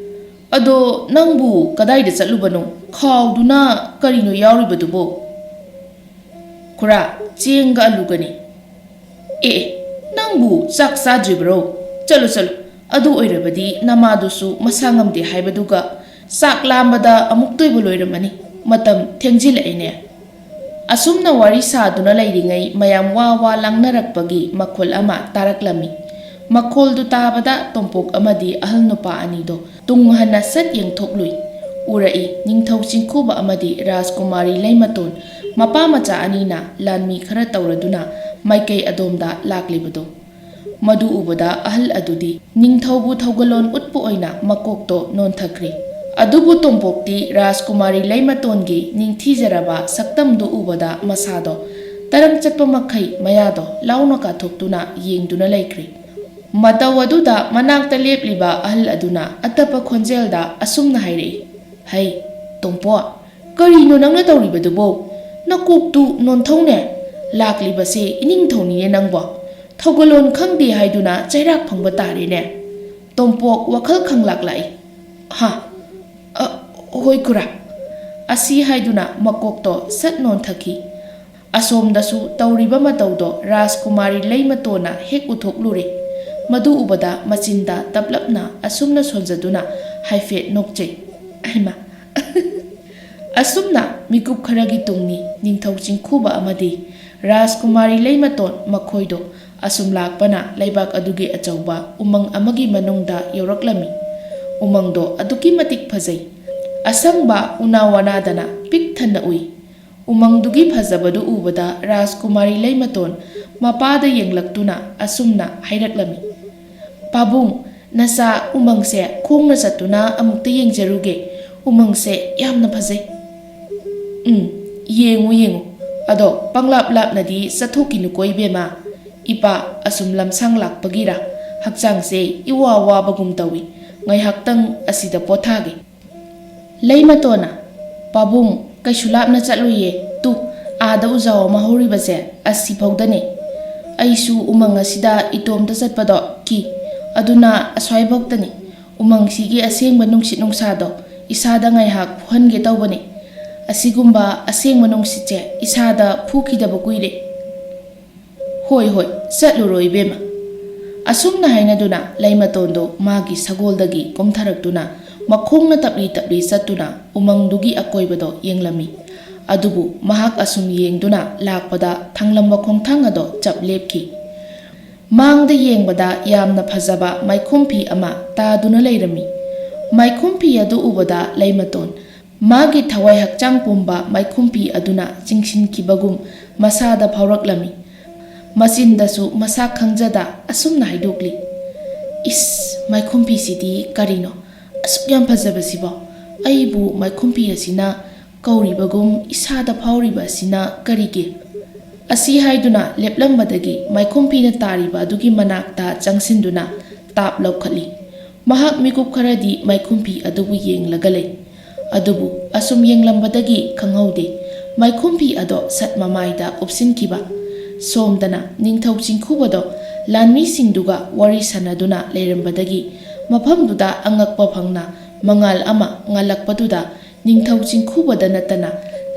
ꯑꯗꯣ ꯅꯪꯕꯨ ꯀꯗꯥꯏꯗ ꯆꯠꯂꯨꯕꯅꯣ? ꯈꯥꯎꯗꯨꯅ ꯀꯔꯤꯅꯣ ꯌꯥꯎꯔꯤꯕꯗꯨꯕꯣ?" "ꯈꯨꯔꯥ, ꯆꯦꯡꯒ ꯑꯂꯨꯒꯅꯤ꯫" "ꯑꯦ, ꯑꯦ, ꯅꯪꯕꯨ ꯆꯥꯛ ꯆꯥꯗ꯭ꯔꯤꯕ꯭ꯔꯣ? ꯆꯠꯂꯨ, ꯆꯠꯂꯨ, ꯑꯗꯨ ꯑꯣꯏꯔꯕꯗꯤ ꯅꯃꯥꯗꯨꯁꯨ ꯃꯁꯥ ꯉꯝꯗꯦ ꯍꯥꯏꯕꯗꯨꯒ ꯆꯥꯛ ꯂꯥꯝꯕꯗ ꯑꯃꯨꯛꯇꯣꯏꯕ ꯂꯣꯏꯔꯝꯃꯅꯤ꯫ ꯃꯇꯝ ꯊꯦꯡꯖꯤꯜꯂꯛꯑꯦꯅꯦ꯫" ꯑꯁꯨꯝꯅ ꯋꯥꯔꯤ ꯁꯥꯗꯨꯅ ꯂꯩꯔꯤꯉꯩ ꯃꯌꯥꯝ ꯋꯥ ꯋꯥ ꯂꯥꯡꯅꯔꯛꯄꯒꯤ ꯃꯈꯣꯜ ꯑꯃ ꯇꯥꯔꯛꯂꯝꯃꯤ꯫ ꯃꯈꯣꯜꯗꯨ ꯇꯥꯕꯗ ꯇꯣꯝꯄꯣꯛ ꯑꯃꯗꯤ ꯑꯍꯜ ꯅꯨꯄꯥ ꯑꯅꯤꯗꯣ ꯇꯨꯡ ꯍꯟꯅ ꯁꯠ ꯌꯦꯡꯊꯣꯛꯂꯨꯏ꯫ ꯎꯔꯛꯏ, ꯅꯤꯡꯊꯧ ꯆꯤꯡꯈꯨꯕ ꯑꯃꯗꯤ ꯔꯥꯖꯀꯨꯃꯥꯔꯤ ꯂꯩꯃꯇꯣꯟ ꯃꯄꯥ ꯃꯆꯥ ꯑꯅꯤꯅ ꯂꯥꯟꯃꯤ ꯈꯔ ꯇꯧꯔꯗꯨꯅ ꯃꯥꯏꯀꯩ ꯑꯗꯣꯝꯗ ꯂꯥꯛꯂꯤꯕꯗꯨ꯫ ꯃꯗꯨ ꯎꯕꯗ ꯑꯍꯜ ꯑꯗꯨꯗꯤ ꯅꯤꯡꯊꯧꯕꯨ ꯊꯧꯒꯜꯂꯣꯟ ꯎꯠꯄ ꯑꯣꯏꯅ ꯃꯀꯣꯛꯇꯣ ꯅꯣꯟꯊꯈ꯭ꯔꯦ꯫ ꯑꯗꯨꯕꯨ ꯇꯣꯝꯄꯣꯛꯇꯤ ꯔꯥꯖꯀꯨꯃꯥꯔꯤ ꯂꯩꯃꯇꯣꯟꯒꯤ ꯅꯤꯡꯊꯤꯖꯔꯕ ꯁꯛꯇꯝꯗꯨ ꯎꯕꯗ ꯃꯁꯥꯗꯣ ꯇꯔꯪ ꯆꯠꯄ ꯃꯈꯩ ꯃꯌꯥꯗꯣ ꯂꯥꯎꯅ ꯀꯥꯊꯣꯛꯇꯨꯅ ꯌꯦꯡꯗꯨꯅ ꯂꯩꯈ꯭ꯔꯦ꯫ ꯃꯇꯧ ꯑꯗꯨꯗ ꯃꯅꯥꯛꯇ ꯂꯦꯞꯂꯤꯕ ꯑꯍꯜ ꯑꯗꯨꯅ ꯑꯇꯞꯄ ꯈꯣꯟꯖꯦꯜꯗ ꯑꯁꯨꯝꯅ ꯍꯥꯏꯔꯛꯏ, "ꯍꯩ, ꯇꯣꯝꯄꯣ, ꯀꯔꯤꯅꯣ ꯅꯪꯅ ꯇꯧꯔꯤꯕꯗꯨꯕꯣ? ꯅꯀꯣꯛꯇꯨ ꯅꯣꯟꯊꯧꯅꯦ꯫ ꯂꯥꯛꯂꯤꯕꯁꯦ ꯏꯅꯤꯡꯊꯧꯅꯤꯅꯦ ꯅꯪꯕꯣ꯫ ꯊꯧꯒꯜꯂꯣꯟ ꯈꯪꯗꯦ ꯍꯥꯏꯗꯨꯅ ꯆꯩꯔꯥꯛ ꯐꯪꯕ ꯇꯥꯔꯦꯅꯦ꯫" ꯇꯣꯝꯄꯣꯛ ꯋꯥꯈꯜ ꯈꯪꯂꯥꯛꯂꯥꯛꯏ꯫ "ꯍꯥ? ꯑ, ꯍꯣꯏ ꯈꯨꯔꯥ꯫" ꯑꯁꯤ ꯍꯥꯏꯗꯨꯅ ꯃꯀꯣꯛꯇꯣ ꯁꯠ ꯅꯣꯟꯊꯈꯤ꯫ ꯑꯁꯣꯝꯗꯁꯨ ꯇꯧꯔꯤꯕ ꯃꯇꯧꯗꯣ ꯔꯥꯖꯀꯨꯃꯥꯔꯤ ꯂꯩꯃꯇꯣꯟꯅ ꯍꯦꯛ ꯎꯊꯣꯛꯂꯨꯔꯦ꯫ ꯃꯗꯨ ꯎꯕꯗ ꯃꯆꯤꯟꯗ ꯇꯞꯂꯞꯅ ꯑꯁꯨꯝꯅ ꯁꯣꯟꯖꯗꯨꯅ ꯍꯥꯏꯐꯦꯠ ꯅꯣꯛꯆꯩ꯫ "ꯑꯍꯩꯃꯥ!" ꯑꯁꯨꯝꯅ ꯃꯤꯀꯨꯞ ꯈꯔꯒꯤ ꯇꯨꯡꯅꯤ, ꯅꯤꯡꯊꯧ ꯆꯤꯡꯈꯨꯕ ꯑꯃꯗꯤ ꯔꯥꯖꯀꯨꯃꯥꯔꯤ ꯂꯩꯃꯇꯣꯟ ꯃꯈꯣꯏꯗꯣ ꯑꯁꯨꯝ ꯂꯥꯛꯄꯅ ꯂꯩꯕꯥꯛ ꯑꯗꯨꯒꯤ ꯑꯆꯧꯕ ꯎꯃꯪ ꯑꯃꯒꯤ ꯃꯅꯨꯡꯗ ꯌꯧꯔꯛꯂꯝꯃꯤ꯫ ꯎꯃꯪꯗꯣ ꯑꯗꯨꯛꯀꯤ ꯃꯇꯤꯛ ꯐꯖꯩ꯫ ꯑꯁꯪꯕ ꯎꯅꯥ ꯋꯥꯅꯥꯗꯅ ꯄꯤꯛ ꯊꯟꯅ ꯎꯏ꯫ ꯎꯃꯪꯗꯨꯒꯤ ꯐꯖꯕꯗꯨ ꯎꯕꯗ ꯔꯥꯖꯀꯨꯃꯥꯔꯤ ꯂꯩꯃꯇꯣꯟ ꯃꯄꯥꯗ ꯌꯦꯡꯂꯛꯇꯨꯅ ꯑꯁꯨꯝꯅ ꯍꯥꯏꯔꯛꯂꯝꯃꯤ, "ꯄꯥꯕꯨꯡ, ꯅꯆꯥ ꯎꯃꯪꯁꯦ ꯈꯣꯡꯅ ꯆꯠꯇꯨꯅ ꯑꯃꯨꯛꯇ ꯌꯦꯡꯖꯔꯨꯒꯦ꯫ ꯎꯃꯪꯁꯦ ꯌꯥꯝꯅ ꯐꯖꯩ꯫" "ꯎꯝ, ꯌꯦꯡꯉꯨ, ꯌꯦꯡꯉꯨ꯫ ꯑꯗꯣ ꯄꯪꯂꯥꯞ ꯂꯥꯞꯅꯗꯤ ꯆꯠꯊꯣꯛꯈꯤꯅꯨꯀꯣ ꯏꯕꯦꯝꯃ꯫ ꯏꯄꯥ ꯑꯁꯨꯝ ꯂꯝꯁꯥꯡ ꯂꯥꯛꯄꯒꯤꯔ ꯍꯛꯆꯥꯡꯁꯦ ꯏꯋꯥ ꯋꯥꯕꯒꯨꯝ ꯇꯧꯏ꯫ ꯉꯥꯏꯍꯥꯛꯇꯪ ꯑꯁꯤꯗ ꯄꯣꯊꯥꯒꯦ꯫" ꯂꯩꯃꯇꯣꯟꯅ, "ꯄꯥꯕꯨꯡ, ꯀꯩꯁꯨ ꯂꯥꯞꯅ ꯆꯠꯂꯨꯏꯌꯦ꯫ ꯇꯨ, ꯑꯥꯗ ꯎꯖꯥꯎ ꯑꯃ ꯍꯧꯔꯤꯕꯁꯦ ꯑꯁꯤꯐꯥꯎꯗꯅꯦ꯫ ꯑꯩꯁꯨ ꯎꯃꯪ ꯑꯁꯤꯗ ꯏꯇꯣꯝꯇ ꯆꯠꯄꯗꯣ ꯀꯤ꯫ ꯑꯗꯨꯅ ꯑꯁ꯭ꯋꯥꯏꯐꯥꯎꯗꯅꯤ꯫ ꯎꯃꯪꯁꯤꯒꯤ ꯑꯁꯦꯡꯕ ꯅꯨꯡꯁꯤꯠ ꯅꯨꯡꯁꯥꯗꯣ ꯏꯁꯥꯗ ꯉꯥꯏꯍꯥꯛ ꯐꯨꯍꯟꯒꯦ ꯇꯧꯕꯅꯤ꯫ ꯑꯁꯤꯒꯨꯝꯕ ꯑꯁꯦꯡꯕ ꯅꯨꯡꯁꯤꯠꯁꯦ ꯏꯁꯥꯗ ꯐꯨꯈꯤꯗꯕ ꯀꯨꯏꯔꯦ꯫" "ꯍꯣꯏ, ꯍꯣꯏ, ꯆꯠꯂꯨꯔꯣ ꯏꯕꯦꯝꯃ꯫" ꯑꯁꯨꯝꯅ ꯍꯥꯏꯅꯗꯨꯅ ꯂꯩꯃꯇꯣꯟꯗꯣ ꯃꯥꯒꯤ ꯁꯒꯣꯜꯗꯒꯤ ꯀꯨꯝꯊꯔꯛꯇꯨꯅ ꯃꯈꯣꯡꯅ ꯇꯞꯂꯤ ꯇꯞꯂꯤ ꯆꯠꯇꯨꯅ ꯎꯃꯪꯗꯨꯒꯤ ꯑꯀꯣꯏꯕꯗꯣ ꯌꯦꯡꯂꯝꯃꯤ꯫ ꯑꯗꯨꯕꯨ ꯃꯍꯥꯛ ꯑꯁꯨꯝ ꯌꯦꯡꯗꯨꯅ ꯂꯥꯛꯄꯗ ꯊꯥꯡꯂꯝꯕ ꯈꯣꯡꯊꯥꯡ ꯑꯗꯣ ꯆꯞ ꯂꯦꯞꯈꯤ꯫ ꯃꯥꯡꯗ ꯌꯦꯡꯕꯗ ꯌꯥꯝꯅ ꯐꯖꯕ ꯃꯥꯏꯈꯨꯝꯐꯤ ꯑꯃ ꯇꯥꯗꯨꯅ ꯂꯩꯔꯝꯃꯤ꯫ ꯃꯥꯏꯈꯨꯝꯐꯤ ꯑꯗꯨ ꯎꯕꯗ ꯂꯩꯃꯇꯣꯟ ꯃꯥꯒꯤ ꯊꯋꯥꯏ ꯍꯛꯆꯥꯡ ꯄꯨꯝꯕ ꯃꯥꯏꯈꯨꯝꯐꯤ ꯑꯗꯨꯅ ꯆꯤꯡꯁꯤꯟꯈꯤꯕꯒꯨꯝ ꯃꯁꯥꯗ ꯐꯥꯎꯔꯛꯂꯝꯃꯤ꯫ ꯃꯆꯤꯟꯗꯁꯨ ꯃꯁꯥ ꯈꯪꯖꯗ ꯑꯁꯨꯝꯅ ꯍꯥꯏꯗꯣꯛꯂꯤ, "ꯏꯁ, ꯃꯥꯏꯈꯨꯝꯐꯤꯁꯤꯗꯤ ꯀꯔꯤꯅꯣ? ꯑꯁꯨꯛ ꯌꯥꯝ ꯐꯖꯕꯁꯤꯕꯣ? ꯑꯩꯕꯨ ꯃꯥꯏꯈꯨꯝꯐꯤ ꯑꯁꯤꯅ ꯀꯧꯔꯤꯕꯒꯨꯝ ꯏꯁꯥꯗ ꯐꯥꯎꯔꯤꯕ ꯑꯁꯤꯅ ꯀꯔꯤꯒꯤ?" ꯑꯁꯤ ꯍꯥꯏꯗꯨꯅ ꯂꯦꯞꯂꯝꯕꯗꯒꯤ ꯃꯥꯏꯈꯨꯝꯐꯤꯅ ꯇꯥꯔꯤꯕ ꯑꯗꯨꯒꯤ ꯃꯅꯥꯛꯇ ꯆꯪꯁꯤꯟꯗꯨꯅ ꯇꯥꯞ ꯂꯧꯈꯠꯂꯤ꯫ ꯃꯍꯥꯛ ꯃꯤꯀꯨꯞ ꯈꯔꯗꯤ ꯃꯥꯏꯈꯨꯝꯐꯤ ꯑꯗꯨꯕꯨ ꯌꯦꯡꯂꯒ ꯂꯩ꯫ ꯑꯗꯨꯕꯨ ꯑꯁꯨꯝ ꯌꯦꯡꯂꯝꯕꯗꯒꯤ ꯈꯪꯍꯧꯗꯦ, ꯃꯥꯏꯈꯨꯝꯐꯤ ꯑꯗꯣ ꯁꯠ ꯃꯃꯥꯏꯗ ꯎꯞꯁꯤꯟꯈꯤꯕ꯫ ꯁꯣꯝꯗꯅ ꯅꯤꯡꯊꯧ ꯆꯤꯡꯈꯨꯕꯗꯣ ꯂꯥꯟꯃꯤꯁꯤꯡꯗꯨꯒ ꯋꯥꯔꯤ ꯁꯥꯟꯅꯗꯨꯅ ꯂꯩꯔꯝꯕꯗꯒꯤ ꯃꯐꯝꯗꯨꯗ ꯑꯉꯛꯄ ꯐꯪꯅ ꯃꯉꯥꯜ ꯑꯃ ꯉꯥꯜꯂꯛꯄꯗꯨꯗ ꯅꯤꯡꯊꯧ ꯆꯤꯡꯈꯨꯕꯗ ꯅꯠꯇꯅ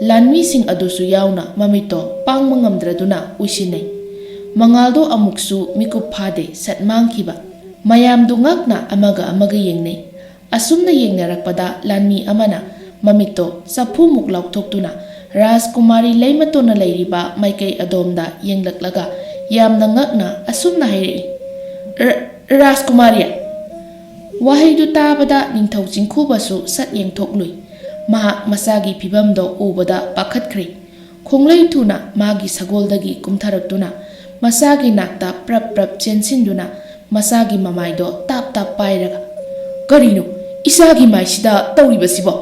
ꯂꯥꯟꯃꯤꯁꯤꯡ ꯑꯗꯨꯁꯨ ꯌꯥꯎꯅ ꯃꯃꯤꯠꯇꯣ ꯄꯥꯡꯕ ꯉꯝꯗ꯭ꯔꯗꯨꯅ ꯎꯏꯁꯤꯟꯅꯩ꯫ ꯃꯉꯥꯜꯗꯣ ꯑꯃꯨꯛꯁꯨ ꯃꯤꯀꯨꯞ ꯐꯥꯗꯦ ꯁꯠ ꯃꯥꯡꯈꯤꯕ꯫ ꯃꯌꯥꯝꯗꯨ ꯉꯛꯅ ꯑꯃꯒ ꯑꯃꯒ ꯌꯦꯡꯅꯩ꯫ ꯑꯁꯨꯝꯅ ꯌꯦꯡꯅꯔꯛꯄꯗ ꯂꯥꯟꯃꯤ ꯑꯃꯅ ꯃꯃꯤꯠꯇꯣ ꯆꯐꯨꯃꯨꯛ ꯂꯥꯎꯊꯣꯛꯇꯨꯅ ꯔꯥꯖꯀꯨꯃꯥꯔꯤ ꯂꯩꯃꯇꯣꯟꯅ ꯂꯩꯔꯤꯕ ꯃꯥꯏꯀꯩ ꯑꯗꯣꯝꯗ ꯌꯦꯡꯂꯛꯂꯒ ꯌꯥꯝꯅ ꯉꯛꯅ ꯑꯁꯨꯝꯅ ꯍꯥꯏꯔꯛꯏ, "ꯔ-, ꯔꯥꯖꯀꯨꯃꯥꯔꯤ!" ꯋꯥꯍꯩꯗꯨ ꯇꯥꯕꯗ ꯅꯤꯡꯊꯧ ꯆꯤꯡꯈꯨꯕꯁꯨ ꯁꯠ ꯌꯦꯡꯊꯣꯛꯂꯨꯏ꯫ ꯃꯍꯥꯛ ꯃꯆꯥꯒꯤ ꯐꯤꯕꯝꯗꯣ ꯎꯕꯗ ꯄꯥꯈꯠꯈ꯭ꯔꯦ꯫ ꯈꯣꯡꯂꯩ ꯊꯨꯅ ꯃꯥꯒꯤ ꯁꯒꯣꯜꯗꯒꯤ ꯀꯨꯝꯊꯔꯛꯇꯨꯅ ꯃꯆꯥꯒꯤ ꯅꯥꯛꯇ ꯄ꯭ꯔꯞ ꯄ꯭ꯔꯞ ꯆꯦꯟꯁꯤꯟꯗꯨꯅ ꯃꯆꯥꯒꯤ ꯃꯃꯥꯏꯗꯣ ꯇꯥꯞ ꯇꯥꯞ ꯄꯥꯏꯔꯒ, "ꯀꯔꯤꯅꯣ ꯏꯆꯥꯒꯤ ꯃꯥꯏꯁꯤꯗ ꯇꯧꯔꯤꯕꯁꯤꯕꯣ?"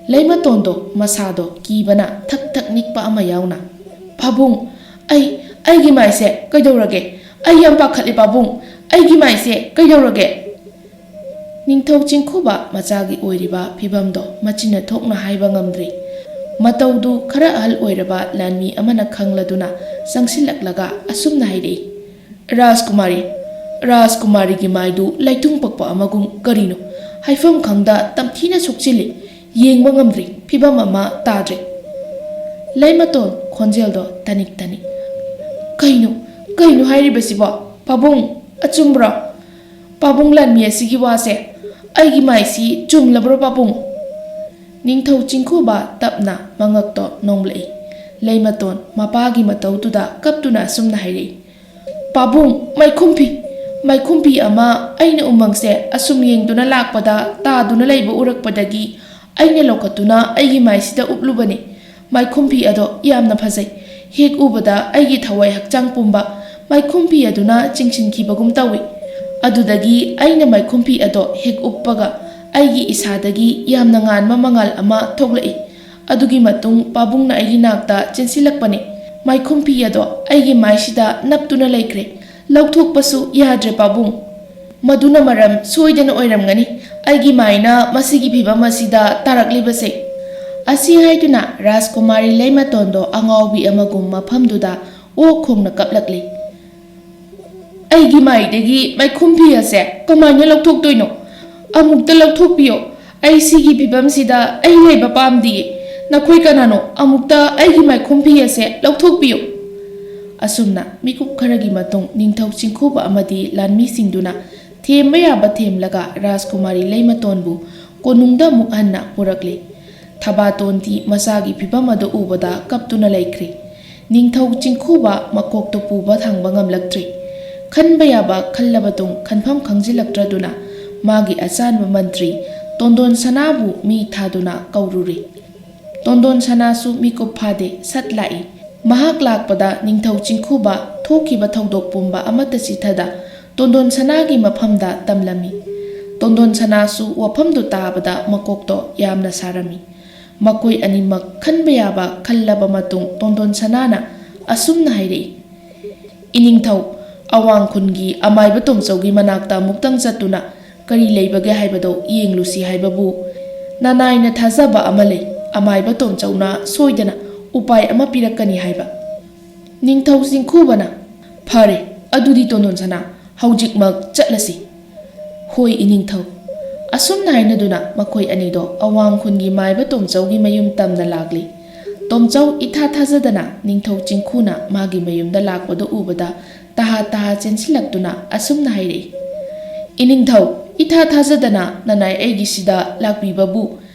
ꯂꯩꯃꯇꯣꯟꯗꯣ ꯃꯁꯥꯗꯣ ꯀꯤꯕꯅ ꯊꯛ ꯊꯛ ꯅꯤꯛꯄ ꯑꯃ ꯌꯥꯎꯅ, "ꯄꯥꯕꯨꯡ, ꯑꯩ, ꯑꯩꯒꯤ ꯃꯥꯏꯁꯦ ꯀꯩꯗꯧꯔꯒꯦ? ꯑꯩ ꯌꯥꯝ ꯄꯥꯈꯠꯂꯦ ꯄꯥꯕꯨꯡ, ꯑꯩꯒꯤ ꯃꯥꯏꯁꯦ ꯀꯩꯗꯧꯔꯒꯦ?" ꯅꯤꯡꯊꯧ ꯆꯤꯡꯈꯨꯕ ꯃꯆꯥꯒꯤ ꯑꯣꯏꯔꯤꯕ ꯐꯤꯕꯝꯗꯣ ꯃꯆꯤꯟꯅ ꯊꯣꯛꯅ ꯍꯥꯏꯕ ꯉꯝꯗ꯭ꯔꯤ꯫ ꯃꯇꯧꯗꯨ ꯈꯔ ꯑꯍꯜ ꯑꯣꯏꯔꯕ ꯂꯥꯟꯃꯤ ꯑꯃꯅ ꯈꯪꯂꯗꯨꯅ ꯆꯪꯁꯤꯜꯂꯛꯂꯒ ꯑꯁꯨꯝꯅ ꯍꯥꯏꯔꯛꯏ, "ꯔꯥꯖꯀꯨꯃꯥꯔꯤ, ꯔꯥꯖꯀꯨꯃꯥꯔꯤꯒꯤ ꯃꯥꯏꯗꯨ ꯂꯩꯇꯨꯡ ꯄꯛꯄ ꯑꯃꯒꯨꯝ ꯀꯔꯤꯅꯣ ꯍꯥꯏꯐꯝ ꯈꯪꯗ ꯇꯝꯊꯤꯅ ꯁꯣꯛꯆꯤꯜꯂꯤ꯫ ꯌꯦꯡꯕ ꯉꯝꯗ꯭ꯔꯤ, ꯐꯤꯕꯝ ꯑꯃ ꯇꯥꯗ꯭ꯔꯦ꯫" ꯂꯩꯃꯇꯣꯟ ꯈꯣꯟꯖꯦꯜꯗꯣ ꯇꯅꯤꯛ ꯇꯅꯤꯛ, "ꯀꯩꯅꯣ, ꯀꯩꯅꯣ ꯍꯥꯏꯔꯤꯕꯁꯤꯕꯣ? ꯄꯥꯕꯨꯡ, ꯑꯆꯨꯝꯕ꯭ꯔꯣ? ꯄꯥꯕꯨꯡ ꯂꯥꯟꯃꯤ ꯑꯁꯤꯒꯤ ꯋꯥꯁꯦ, ꯑꯩꯒꯤ ꯃꯥꯏꯁꯤ ꯆꯨꯝꯂꯕ꯭ꯔꯣ ꯄꯥꯕꯨꯡ?" ꯅꯤꯡꯊꯧ ꯆꯤꯡꯈꯨꯕ ꯇꯞꯅ ꯃꯉꯛꯇꯣ ꯅꯣꯝꯂꯛꯏ꯫ ꯂꯩꯃꯇꯣꯟ ꯃꯄꯥꯒꯤ ꯃꯇꯧꯗꯨꯗ ꯀꯞꯇꯨꯅ ꯑꯁꯨꯝꯅ ꯍꯥꯏꯔꯛꯏ, "ꯄꯥꯕꯨꯡ, ꯃꯩꯈꯨꯝꯐꯤ, ꯃꯩꯈꯨꯝꯐꯤ ꯑꯃ ꯑꯩꯅ ꯎꯃꯪꯁꯦ ꯑꯁꯨꯝ ꯌꯦꯡꯗꯨꯅ ꯂꯥꯛꯄꯗ ꯇꯥꯗꯨꯅ ꯂꯩꯕ ꯎꯔꯛꯄꯗꯒꯤ ꯑꯩꯅ ꯂꯧꯈꯠꯇꯨꯅ ꯑꯩꯒꯤ ꯃꯥꯏꯁꯤꯗ ꯎꯞꯂꯨꯕꯅꯤ꯫ ꯃꯩꯈꯨꯝꯐꯤ ꯑꯗꯣ ꯌꯥꯝꯅ ꯐꯖꯩ꯫ ꯍꯦꯛ ꯎꯕꯗ ꯑꯩꯒꯤ ꯊꯋꯥꯏ ꯍꯛꯆꯥꯡ ꯄꯨꯝꯕ ꯃꯩꯈꯨꯝꯐꯤ ꯑꯗꯨꯅ ꯆꯤꯡꯁꯤꯟꯈꯤꯕꯒꯨꯝ ꯇꯧꯏ꯫ ꯑꯗꯨꯗꯒꯤ ꯑꯩꯅ ꯃꯩꯈꯨꯝꯐꯤ ꯑꯗꯣ ꯍꯦꯛ ꯎꯞꯄꯒ ꯑꯩꯒꯤ ꯏꯁꯥꯗꯒꯤ ꯌꯥꯝꯅ ꯉꯥꯟꯕ ꯃꯉꯥꯜ ꯑꯃ ꯊꯣꯛꯂꯛꯏ꯫ ꯑꯗꯨꯒꯤ ꯃꯇꯨꯡ ꯄꯥꯕꯨꯡꯅ ꯑꯩꯒꯤ ꯅꯥꯛꯇ ꯆꯦꯟꯁꯤꯜꯂꯛꯄꯅꯤ꯫ ꯃꯩꯈꯨꯝꯐꯤ ꯑꯗꯣ ꯑꯩꯒꯤ ꯃꯥꯏꯁꯤꯗ ꯅꯞꯇꯨꯅ ꯂꯩꯈ꯭ꯔꯦ꯫ ꯂꯧꯊꯣꯛꯄꯁꯨ ꯌꯥꯗ꯭ꯔꯦ ꯄꯥꯕꯨꯡ꯫ ꯃꯗꯨꯅ ꯃꯔꯝ ꯁꯣꯏꯗꯅ ꯑꯣꯏꯔꯝꯒꯅꯤ ꯑꯩꯒꯤ ꯃꯥꯏꯅ ꯃꯁꯤꯒꯤ ꯐꯤꯕꯝ ꯑꯁꯤꯗ ꯇꯥꯔꯛꯂꯤꯕꯁꯦ꯫" ꯑꯁꯤ ꯍꯥꯏꯗꯨꯅ ꯔꯥꯖꯀꯨꯃꯥꯔꯤ ꯂꯩꯃꯇꯣꯟꯗꯣ ꯑꯉꯥꯎꯕꯤ ꯑꯃꯒꯨꯝ ꯃꯐꯝꯗꯨꯗ ꯑꯣꯛ ꯈꯣꯡꯅ ꯀꯞꯂꯛꯂꯤ꯫ "ꯑꯩꯒꯤ ꯃꯥꯏꯗꯒꯤ ꯃꯩꯈꯨꯝꯐꯤ ꯑꯁꯦ ꯀꯃꯥꯏꯅ ꯂꯧꯊꯣꯛꯇꯣꯏꯅꯣ? ꯑꯃꯨꯛꯇ ꯂꯧꯊꯣꯛꯄꯤꯌꯣ꯫ ꯑꯩ ꯁꯤꯒꯤ ꯐꯤꯕꯝꯁꯤꯗ ꯑꯩ ꯂꯩꯕ ꯄꯥꯝꯗꯤꯌꯦ꯫ ꯅꯈꯣꯏ ꯀꯅꯥꯅꯣ? ꯑꯃꯨꯛꯇ ꯑꯩꯒꯤ ꯃꯩꯈꯨꯝꯐꯤ ꯑꯁꯦ ꯂꯧꯊꯣꯛꯄꯤꯌꯨ꯫" ꯑꯁꯨꯝꯅ ꯃꯤꯀꯨꯞ ꯈꯔꯒꯤ ꯃꯇꯨꯡ ꯅꯤꯡꯊꯧ ꯆꯤꯡꯈꯨꯕ ꯑꯃꯗꯤ ꯂꯥꯟꯃꯤꯁꯤꯡꯗꯨꯅ ꯊꯦꯝꯕ ꯌꯥꯕ ꯊꯦꯝꯂꯒ ꯔꯥꯖꯀꯨꯃꯥꯔꯤ ꯂꯩꯃꯇꯣꯟꯕꯨ ꯀꯣꯅꯨꯡꯗ ꯑꯃꯨꯛ ꯍꯟꯅ ꯄꯨꯔꯛꯂꯤ꯫ ꯊꯕꯥꯇꯣꯟꯗꯤ ꯃꯆꯥꯒꯤ ꯐꯤꯚꯝ ꯑꯗꯨ ꯎꯕꯗ ꯀꯞꯇꯨꯅ ꯂꯩꯈ꯭ꯔꯦ꯫ ꯅꯤꯡꯊꯧ ꯆꯤꯡꯈꯨꯕ ꯃꯀꯣꯛꯇꯨ ꯄꯨꯕ ꯊꯥꯡꯕ ꯉꯝꯂꯛꯇ꯭ꯔꯦ꯫ ꯈꯟꯕ ꯌꯥꯕ ꯈꯜꯂꯕ ꯇꯨꯡ ꯈꯟꯐꯝ ꯈꯪꯖꯤꯜꯂꯛꯇ꯭ꯔꯗꯨꯅ ꯃꯥꯒꯤ ꯑꯆꯥꯟꯕ ꯃꯟꯇ꯭ꯔꯤ ꯇꯣꯟꯗꯣꯟ ꯁꯅꯥꯕꯨ ꯃꯤ ꯊꯥꯗꯨꯅ ꯀꯧꯔꯨꯔꯦ꯫ ꯇꯣꯟꯗꯣꯟ ꯁꯅꯥꯁꯨ ꯃꯤꯀꯨꯞ ꯐꯥꯗꯦ ꯁꯠ ꯂꯥꯛꯏ꯫ ꯃꯍꯥꯛ ꯂꯥꯛꯄꯗ ꯅꯤꯡꯊꯧ ꯆꯤꯡꯈꯨꯕ ꯊꯣꯛꯈꯤꯕ ꯊꯧꯗꯣꯛ ꯄꯨꯝꯕ ꯑꯃꯠꯇ ꯆꯤꯊꯗ ꯇꯣꯟꯗꯣꯟ ꯁꯅꯥꯒꯤ ꯃꯐꯝꯗ ꯇꯝꯂꯝꯃꯤ꯫ ꯇꯣꯟꯗꯣꯟ ꯁꯅꯥꯁꯨ ꯋꯥꯐꯝꯗꯨ ꯇꯥꯕꯗ ꯃꯀꯣꯛꯇꯣ ꯌꯥꯝꯅ ꯁꯥꯔꯝꯃꯤ꯫ ꯃꯈꯣꯏ ꯑꯅꯤꯃꯛ ꯈꯟꯕ ꯌꯥꯕ ꯈꯜꯂꯕ ꯃꯇꯨꯡ ꯇꯣꯟꯗꯣꯟ ꯁꯅꯥꯅ ꯑꯁꯨꯝꯅ ꯍꯥꯏꯔꯛꯏ, "ꯏꯅꯤꯡꯊꯧ, ꯑꯋꯥꯡ ꯈꯨꯟꯒꯤ ꯑꯃꯥꯏꯕ ꯇꯣꯝꯆꯧꯒꯤ ꯃꯅꯥꯛꯇ ꯑꯃꯨꯛꯇꯪ ꯆꯠꯇꯨꯅ ꯀꯔꯤ ꯂꯩꯕꯒꯦ ꯍꯥꯏꯕꯗꯣ ꯌꯦꯡꯂꯨꯁꯤ ꯍꯥꯏꯕꯕꯨ ꯅꯅꯥꯏꯅ ꯊꯥꯖꯕ ꯑꯃ ꯂꯩ꯫ ꯑꯃꯥꯏꯕ ꯇꯣꯝꯆꯧꯅ ꯁꯣꯏꯗꯅ ꯎꯄꯥꯏ ꯑꯃ ꯄꯤꯔꯛꯀꯅꯤ" ꯍꯥꯏꯕ꯫ ꯅꯤꯡꯊꯧ ꯆꯤꯡꯈꯨꯕꯅ, "ꯐꯔꯦ, ꯑꯗꯨꯗꯤ ꯇꯣꯟꯗꯣꯟ ꯁꯅꯥ, ꯍꯧꯖꯤꯛꯃꯛ ꯆꯠꯂꯁꯤ꯫ "ꯍꯣꯏ, ꯏꯅꯤꯡꯊꯧ"꯫ ꯑꯁꯨꯝꯅ ꯍꯥꯏꯅꯗꯨꯅ ꯃꯈꯣꯏ ꯑꯅꯤꯗꯣ ꯑꯋꯥꯡ ꯈꯨꯟꯒꯤ ꯃꯥꯏꯕ ꯇꯣꯝꯆꯧꯒꯤ ꯃꯌꯨꯝ ꯇꯝꯅ ꯂꯥꯛꯂꯤ꯫ ꯇꯣꯝꯆꯧ ꯏꯊꯥ ꯊꯥꯖꯗꯅ ꯅꯤꯡꯊꯧ ꯆꯤꯡꯈꯨꯅ ꯃꯥꯒꯤ ꯃꯌꯨꯝꯗ ꯂꯥꯛꯄꯗꯨ ꯎꯕꯗ ꯇꯍꯥ ꯇꯍꯥ ꯆꯦꯟꯁꯤꯜꯂꯛꯇꯨꯅ ꯑꯁꯨꯝꯅ ꯍꯥꯏꯔꯛꯏ, "ꯏꯅꯤꯡꯊꯧ, ꯏꯊꯥ ꯊꯥꯖꯗꯅ ꯅꯅꯥꯏ ꯑꯩꯒꯤꯁꯤꯗ ꯂꯥꯛꯄꯤꯕꯕꯨ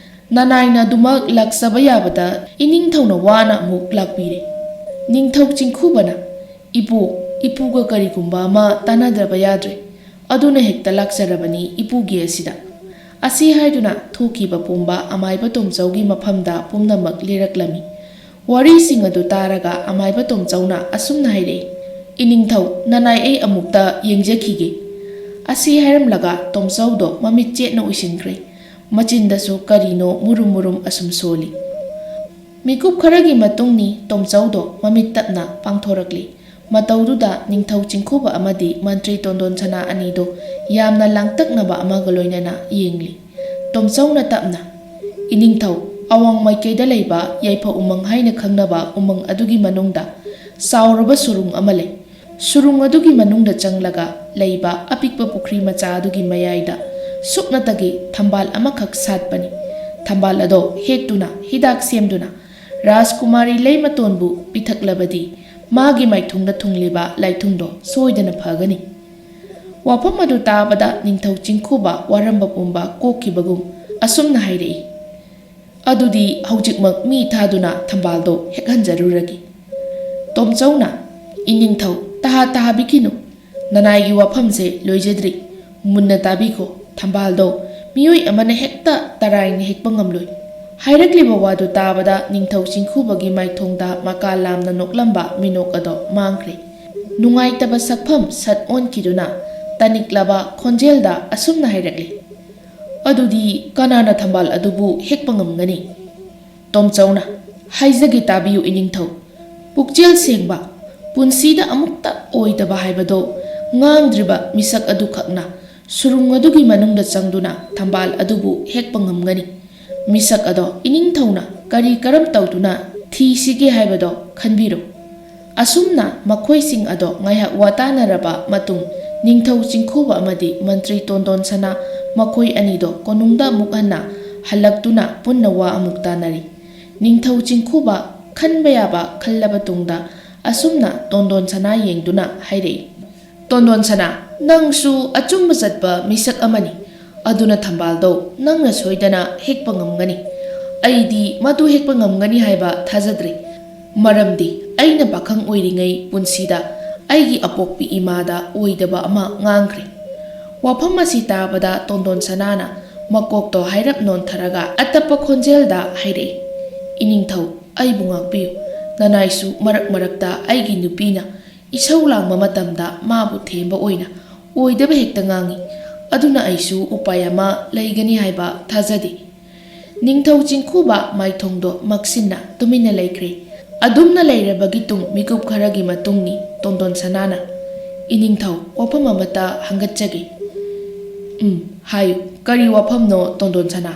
ꯅꯅꯥꯏꯅ ꯑꯗꯨꯃꯛ ꯂꯥꯛꯆꯕ ꯌꯥꯕꯗ ꯏꯅꯤꯡꯊꯧꯅ ꯋꯥꯅ ꯑꯃꯨꯛ ꯂꯥꯛꯄꯤꯔꯦ"꯫ ꯅꯤꯡꯊꯧ ꯆꯤꯡꯈꯨꯕꯅ, "ꯏꯄꯨ, ꯏꯄꯨꯒ ꯀꯔꯤꯒꯨꯝꯕ ꯑꯃ ꯇꯥꯟꯅꯗ꯭ꯔꯕ ꯌꯥꯗ꯭ꯔꯦ꯫ ꯑꯗꯨꯅ ꯍꯦꯛꯇ ꯂꯥꯛꯆꯔꯕꯅꯤ ꯏꯄꯨꯒꯤ ꯑꯁꯤꯗ"꯫ ꯑꯁꯤ ꯍꯥꯏꯗꯨꯅ ꯊꯣꯛꯈꯤꯕ ꯄꯨꯝꯕ ꯑꯃꯥꯏꯕ ꯇꯣꯝꯆꯧꯒꯤ ꯃꯐꯝꯗ ꯄꯨꯝꯅꯃꯛ ꯂꯤꯔꯛꯂꯝꯃꯤ꯫ ꯋꯥꯔꯤꯁꯤꯡ ꯑꯗꯨ ꯇꯥꯔꯒ ꯑꯃꯥꯏꯕ ꯇꯣꯝꯆꯧꯅ ꯑꯁꯨꯝꯅ ꯍꯥꯏꯔꯛꯏ, "ꯏꯅꯤꯡꯊꯧ, ꯅꯅꯥꯏ ꯑꯩ ꯑꯃꯨꯛꯇ ꯌꯦꯡꯖꯈꯤꯒꯦ"꯫ ꯑꯁꯤ ꯍꯥꯏꯔꯝꯂꯒ ꯇꯣꯝꯆꯧꯗꯣ ꯃꯃꯤꯠ ꯆꯦꯠꯅ ꯎꯏꯁꯤꯟꯈ꯭ꯔꯦ꯫ ꯃꯆꯤꯟꯗꯁꯨ ꯀꯔꯤꯅꯣ ꯃꯨꯔꯨꯝ ꯃꯨꯔꯨꯝ ꯑꯁꯨꯝ ꯁꯣꯜꯂꯤ꯫ ꯃꯤꯀꯨꯞ ꯈꯔꯒꯤ ꯃꯇꯨꯡꯅꯤ ꯇꯣꯝꯆꯧꯗꯣ ꯃꯃꯤꯠ ꯇꯞꯅ ꯄꯥꯡꯊꯣꯔꯛꯂꯤ꯫ ꯃꯇꯧꯗꯨꯗ ꯅꯤꯡꯊꯧ ꯆꯤꯡꯈꯨꯕ ꯑꯃꯗꯤ ꯃꯟꯇ꯭ꯔꯤ ꯇꯣꯟꯗꯣꯟ ꯁꯅꯥ ꯑꯅꯤꯗꯨ ꯌꯥꯝꯅ ꯂꯥꯡꯇꯛꯅꯕ ꯑꯃꯒ ꯂꯣꯏꯅꯅ ꯌꯦꯡꯂꯤ꯫ ꯇꯣꯝꯆꯧꯅ ꯇꯞꯅ, "ꯏꯅꯤꯡꯊꯧ, ꯑꯋꯥꯡ ꯃꯥꯏꯀꯩꯗ ꯂꯩꯕ ꯌꯥꯏꯐ ꯎꯃꯪ ꯍꯥꯏꯅ ꯈꯪꯅꯕ ꯎꯃꯪ ꯑꯗꯨꯒꯤ ꯃꯅꯨꯡꯗ ꯆꯥꯎꯔꯕ ꯁꯨꯔꯨꯡ ꯑꯃ ꯂꯩ꯫ ꯁꯨꯔꯨꯡ ꯑꯗꯨꯒꯤ ꯃꯅꯨꯡꯗ ꯆꯪꯂꯒ ꯂꯩꯕ ꯑꯄꯤꯛꯄ ꯄꯨꯈ꯭ꯔꯤ ꯃꯆꯥ ꯑꯗꯨꯒꯤ ꯃꯌꯥꯏꯗ ꯁꯨꯞꯅꯇꯒꯤ ꯊꯝꯕꯥꯜ ꯑꯃꯈꯛ ꯁꯥꯠꯄꯅꯤ꯫ ꯊꯝꯕꯥꯜ ꯑꯗꯣ ꯍꯦꯛꯇꯨꯅ ꯍꯤꯗꯥꯛ ꯁꯦꯝꯗꯨꯅ ꯔꯥꯖꯀꯨꯃꯥꯔꯤ ꯂꯩꯃꯇꯣꯟꯕꯨ ꯄꯤꯊꯛꯂꯕꯗꯤ ꯃꯥꯒꯤ ꯃꯥꯏꯊꯨꯡꯗ ꯊꯨꯡꯂꯤꯕ ꯂꯥꯏꯊꯨꯡꯗꯣ ꯁꯣꯏꯗꯅ ꯐꯒꯅꯤ"꯫ ꯋꯥꯐꯝ ꯑꯗꯨ ꯇꯥꯕꯗ ꯅꯤꯡꯊꯧ ꯆꯤꯡꯈꯨꯕ ꯋꯥꯔꯝꯕ ꯄꯨꯝꯕ ꯀꯣꯛꯈꯤꯕꯒꯨꯝ ꯑꯁꯨꯝꯅ ꯍꯥꯏꯔꯛꯏ, "ꯑꯗꯨꯗꯤ ꯍꯧꯖꯤꯛꯃꯛ ꯃꯤ ꯊꯥꯗꯨꯅ ꯊꯝꯕꯥꯜꯗꯣ ꯍꯦꯛꯍꯟꯖꯔꯨꯔꯒꯦ꯫" ꯇꯣꯝꯆꯧꯅ, "ꯏꯅꯤꯡꯊꯧ, ꯇꯍꯥ ꯇꯍꯥꯕꯤꯈꯤꯅꯨ꯫ ꯅꯅꯥꯏꯒꯤ ꯋꯥꯐꯝꯁꯦ ꯂꯣꯏꯖꯗ꯭ꯔꯤ꯫ ꯃꯨꯟꯅ ꯇꯥꯕꯤꯈꯣ꯫ ꯊꯝꯕꯥꯜꯗꯣ ꯃꯤꯑꯣꯏ ꯑꯃꯅ ꯍꯦꯛꯇ ꯇꯔꯥꯏꯅ ꯍꯦꯛꯄ ꯉꯝꯂꯣꯏ꯫" ꯍꯥꯏꯔꯛꯂꯤꯕ ꯋꯥꯗꯨ ꯇꯥꯕꯗ ꯅꯤꯡꯊꯧ ꯆꯤꯡꯈꯨꯕꯒꯤ ꯃꯥꯏꯊꯣꯡꯗ ꯃꯀꯥ ꯂꯥꯝꯅ ꯅꯣꯛꯂꯝꯕ ꯃꯤꯅꯣꯛ ꯑꯗꯣ ꯃꯥꯡꯈ꯭ꯔꯦ꯫ ꯅꯨꯡꯉꯥꯏꯇꯕ ꯁꯛꯐꯝ ꯁꯠ ꯑꯣꯟꯈꯤꯗꯨꯅ ꯇꯅꯤꯛꯂꯕ ꯈꯣꯟꯖꯦꯜꯗ ꯑꯁꯨꯝꯅ ꯍꯥꯏꯔꯛꯂꯤ, "ꯑꯗꯨꯗꯤ ꯀꯅꯥꯅ ꯊꯝꯕꯥꯜ ꯑꯗꯨꯕꯨ ꯍꯦꯛꯄ ꯉꯝꯒꯅꯤ?" ꯇꯣꯝꯆꯧꯅ, "ꯍꯥꯏꯖꯒꯦ ꯇꯥꯕꯤꯌꯨ ꯏꯅꯤꯡꯊꯧ꯫ ꯄꯨꯛꯆꯦꯜ ꯁꯦꯡꯕ, ꯄꯨꯟꯁꯤꯗ ꯑꯃꯨꯛꯇ ꯑꯣꯏꯗꯕ ꯍꯥꯏꯕꯗꯣ ꯉꯥꯡꯗ꯭ꯔꯤꯕ ꯃꯤꯁꯛ ꯑꯗꯨꯈꯛꯅ ꯁꯨꯔꯨꯡ ꯑꯗꯨꯒꯤ ꯃꯅꯨꯡꯗ ꯆꯪꯗꯨꯅ ꯊꯝꯕꯥꯜ ꯑꯗꯨꯕꯨ ꯍꯦꯛꯄ ꯉꯝꯒꯅꯤ꯫ ꯃꯤꯁꯛ ꯑꯗꯣ ꯏꯅꯤꯡꯊꯧꯅ ꯀꯔꯤ ꯀꯔꯝ ꯇꯧꯗꯨꯅ ꯊꯤꯁꯤꯒꯦ ꯍꯥꯏꯕꯗꯣ ꯈꯟꯕꯤꯔꯣ꯫" ꯑꯁꯨꯝꯅ ꯃꯈꯣꯏꯁꯤꯡ ꯑꯗꯣ ꯉꯥꯏꯍꯥꯛ ꯋꯥꯇꯥꯅꯔꯕ ꯃꯇꯨꯡ, ꯅꯤꯡꯊꯧ ꯆꯤꯡꯈꯨꯕ ꯑꯃꯗꯤ ꯃꯟꯇ꯭ꯔꯤ ꯇꯣꯟꯗꯣꯟ ꯁꯅꯥ ꯃꯈꯣꯏ ꯑꯅꯤꯗꯣ ꯀꯣꯅꯨꯡꯗ ꯑꯃꯨꯛ ꯍꯟꯅ ꯍꯜꯂꯛꯇꯨꯅ ꯄꯨꯟꯅ ꯋꯥ ꯑꯃꯨꯛ ꯇꯥꯅꯔꯤ꯫ ꯅꯤꯡꯊꯧ ꯆꯤꯡꯈꯨꯕ ꯈꯟꯕ ꯌꯥꯕ ꯈꯜꯂꯕ ꯇꯨꯡꯗ ꯑꯁꯨꯝꯅ ꯇꯣꯟꯗꯣꯟ ꯁꯅꯥ ꯌꯦꯡꯗꯨꯅ ꯍꯥꯏꯔꯛꯏ, "ꯇꯣꯟꯗꯣꯟ ꯁꯅꯥ, ꯅꯪꯁꯨ ꯑꯆꯨꯝꯕ ꯆꯠꯄ ꯃꯤꯁꯛ ꯑꯃꯅꯤ꯫ ꯑꯗꯨꯅ ꯊꯝꯕꯥꯜꯗꯣ ꯅꯪꯅ ꯁꯣꯏꯗꯅ ꯍꯦꯛꯄ ꯉꯝꯒꯅꯤ꯫ ꯑꯩꯗꯤ ꯃꯗꯨ ꯍꯦꯛꯄ ꯉꯝꯒꯅꯤ ꯍꯥꯏꯕ ꯊꯥꯖꯗ꯭ꯔꯦ꯫ ꯃꯔꯝꯗꯤ ꯑꯩꯅ ꯄꯥꯈꯪ ꯑꯣꯏꯔꯤꯉꯩ ꯄꯨꯟꯁꯤꯗ ꯑꯩꯒꯤ ꯑꯄꯣꯛꯄꯤ ꯏꯃꯥꯗ ꯑꯣꯏꯗꯕ ꯑꯃ ꯉꯥꯡꯈ꯭ꯔꯦ꯫" ꯋꯥꯐꯝ ꯑꯁꯤ ꯇꯥꯕꯗ ꯇꯣꯟꯗꯣꯟ ꯁꯅꯥꯅ ꯃꯀꯣꯛꯇꯣ ꯍꯥꯏꯔꯞ ꯅꯣꯟꯊꯔꯒ ꯑꯇꯞꯄ ꯈꯣꯟꯖꯦꯜꯗ ꯍꯥꯏꯔꯛꯏ, "ꯏꯅꯤꯡꯊꯧ, ꯑꯩꯕꯨ ꯉꯥꯛꯄꯤꯌꯨ꯫ ꯅꯅꯥꯏꯁꯨ ꯃꯔꯛ ꯃꯔꯛꯇ ꯑꯩꯒꯤ ꯅꯨꯄꯤꯅ ꯏꯁꯧ ꯂꯥꯡꯕ ꯃꯇꯝꯗ ꯃꯥꯕꯨ ꯊꯦꯝꯕ ꯑꯣꯏꯅ ꯑꯣꯏꯗꯕ ꯍꯦꯛꯇ ꯉꯥꯡꯏ꯫ ꯑꯗꯨꯅ ꯑꯩꯁꯨ ꯎꯄꯥꯏ ꯑꯃ ꯂꯩꯒꯅꯤ ꯍꯥꯏꯕ ꯊꯥꯖꯗꯦ꯫" ꯅꯤꯡꯊꯧ ꯆꯤꯡꯈꯨꯕ ꯃꯥꯏꯊꯣꯡꯗꯣ ꯃꯛꯁꯤꯟꯅ ꯇꯨꯃꯤꯟꯅ ꯂꯩꯈ꯭ꯔꯦ꯫ ꯑꯗꯨꯝꯅ ꯂꯩꯔꯕꯒꯤ ꯇꯨꯡ ꯃꯤꯀꯨꯞ ꯈꯔꯒꯤ ꯃꯇꯨꯡꯅꯤ ꯇꯣꯟꯗꯣꯟ ꯁꯅꯥꯅ, "ꯏꯅꯤꯡꯊꯧ, ꯋꯥꯐꯝ ꯑꯃꯇ ꯍꯪꯒꯠꯆꯒꯦ꯫" "ꯎꯝ, ꯍꯥꯏꯌꯨ, ꯀꯔꯤ ꯋꯥꯐꯝꯅꯣ ꯇꯣꯟꯗꯣꯟ ꯁꯅꯥ?"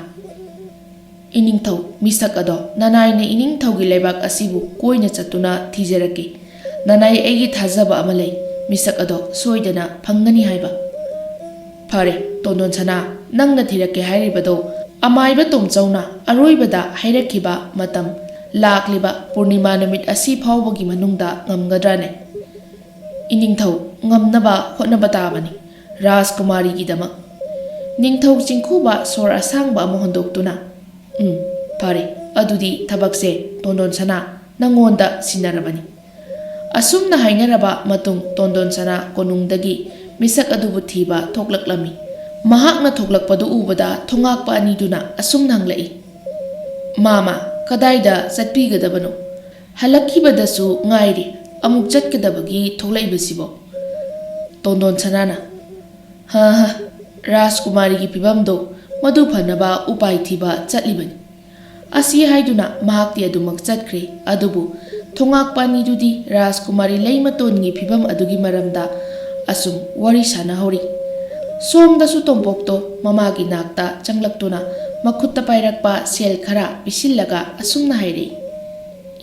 "ꯏꯅꯤꯡꯊꯧ, ꯃꯤꯁꯛ ꯑꯗꯣ ꯅꯅꯥꯏꯅ ꯏꯅꯤꯡꯊꯧꯒꯤ ꯂꯩꯕꯥꯛ ꯑꯁꯤꯕꯨ ꯀꯣꯏꯅ ꯆꯠꯇꯨꯅ ꯊꯤꯖꯔꯛꯀꯦ꯫ ꯅꯅꯥꯏ ꯑꯩꯒꯤ ꯊꯥꯖꯕ ꯑꯃ ꯂꯩ, ꯃꯤꯁꯛ ꯑꯗꯣ ꯁꯣꯏꯗꯅ ꯐꯪꯒꯅꯤ ꯍꯥꯏꯕ꯫" "ꯐꯔꯦ, ꯇꯣꯟꯗꯣꯟ ꯁꯅꯥ, ꯅꯪꯅ ꯊꯤꯔꯛꯀꯦ ꯍꯥꯏꯔꯤꯕꯗꯣ ꯑꯃꯥꯏꯕ ꯇꯣꯝꯆꯧꯅ ꯑꯔꯣꯏꯕꯗ ꯍꯥꯏꯔꯛꯈꯤꯕ ꯃꯇꯝ, ꯂꯥꯛꯂꯤꯕ ꯄꯨꯔꯅꯤꯃꯥ ꯅꯨꯃꯤꯠ ꯑꯁꯤ ꯐꯥꯎꯕꯒꯤ ꯃꯅꯨꯡꯗ ꯉꯝꯒꯗ꯭ꯔꯥꯅꯦ?" "ꯏꯅꯤꯡꯊꯧ, ꯉꯝꯅꯕ ꯍꯣꯠꯅꯕ ꯇꯥꯕꯅꯤ, ꯔꯥꯖꯀꯨꯃꯥꯔꯤꯒꯤꯗꯃꯛ꯫" ꯅꯤꯡꯊꯧ ꯆꯤꯡꯈꯨꯕ ꯁꯣꯔ ꯑꯁꯥꯡꯕ ꯑꯃ ꯍꯣꯟꯗꯣꯛꯇꯨꯅ, "ꯎꯝ, "ꯐꯔꯦ, ꯑꯗꯨꯗꯤ ꯊꯕꯛꯁꯦ ꯇꯣꯟꯗꯣꯟ ꯁꯅꯥ ꯅꯪꯉꯣꯟꯗ ꯁꯤꯟꯅꯔꯕꯅꯤ"꯫ ꯑꯁꯨꯝꯅ ꯍꯥꯏꯅꯔꯕ ꯃꯇꯨꯡ ꯇꯣꯟꯗꯣꯟ ꯁꯅꯥ ꯀꯣꯅꯨꯡꯗꯒꯤ ꯃꯤꯁꯛ ꯑꯗꯨꯕꯨ ꯊꯤꯕ ꯊꯣꯛꯂꯛꯂꯝꯃꯤ꯫ ꯃꯍꯥꯛꯅ ꯊꯣꯛꯂꯛꯄꯗꯨ ꯎꯕꯗ ꯊꯣꯉꯥꯛꯄ ꯑꯅꯤꯗꯨꯅ ꯑꯁꯨꯝꯅ ꯍꯪꯂꯛꯏ, "ꯃꯥꯃ, ꯀꯗꯥꯏꯗ ꯆꯠꯄꯤꯒꯗꯕꯅꯣ? ꯍꯜꯂꯛꯈꯤꯕꯗꯁꯨ ꯉꯥꯏꯔꯤ, ꯑꯃꯨꯛ ꯆꯠꯀꯗꯕꯒꯤ ꯊꯣꯛꯂꯛꯏꯕꯁꯤꯕꯣ?" ꯇꯣꯟꯗꯣꯟ ꯁꯅꯥꯅ, "ꯍ ꯍ, ꯔꯥꯖꯀꯨꯃꯥꯔꯤꯒꯤ ꯐꯤꯕꯝꯗꯣ ꯃꯗꯨ ꯐꯅꯕ ꯎꯄꯥꯏ ꯊꯤꯕ ꯆꯠꯂꯤꯕꯅꯤ"꯫ ꯑꯁꯤ ꯍꯥꯏꯗꯨꯅ ꯃꯍꯥꯛꯇꯤ ꯑꯗꯨꯃꯛ ꯆꯠꯈ꯭ꯔꯦ꯫ ꯑꯗꯨꯕꯨ ꯊꯣꯉꯥꯛꯄ ꯑꯅꯤꯗꯨꯗꯤ ꯔꯥꯖꯀꯨꯃꯥꯔꯤ ꯂꯩꯃꯇꯣꯟꯒꯤ ꯐꯤꯕꯝ ꯑꯗꯨꯒꯤ ꯃꯔꯝꯗ ꯑꯁꯨꯝ ꯋꯥꯔꯤ ꯁꯥꯟꯅꯍꯧꯔꯤ꯫ ꯁꯣꯝꯗꯁꯨ ꯇꯣꯝꯄꯣꯛꯇꯣ ꯃꯃꯥꯒꯤ ꯅꯥꯛꯇ ꯆꯪꯂꯛꯇꯨꯅ ꯃꯈꯨꯠꯇ ꯄꯥꯏꯔꯛꯄ ꯁꯦꯜ ꯈꯔ ꯄꯤꯁꯤꯜꯂꯒ ꯑꯁꯨꯝꯅ ꯍꯥꯏꯔꯛꯏ,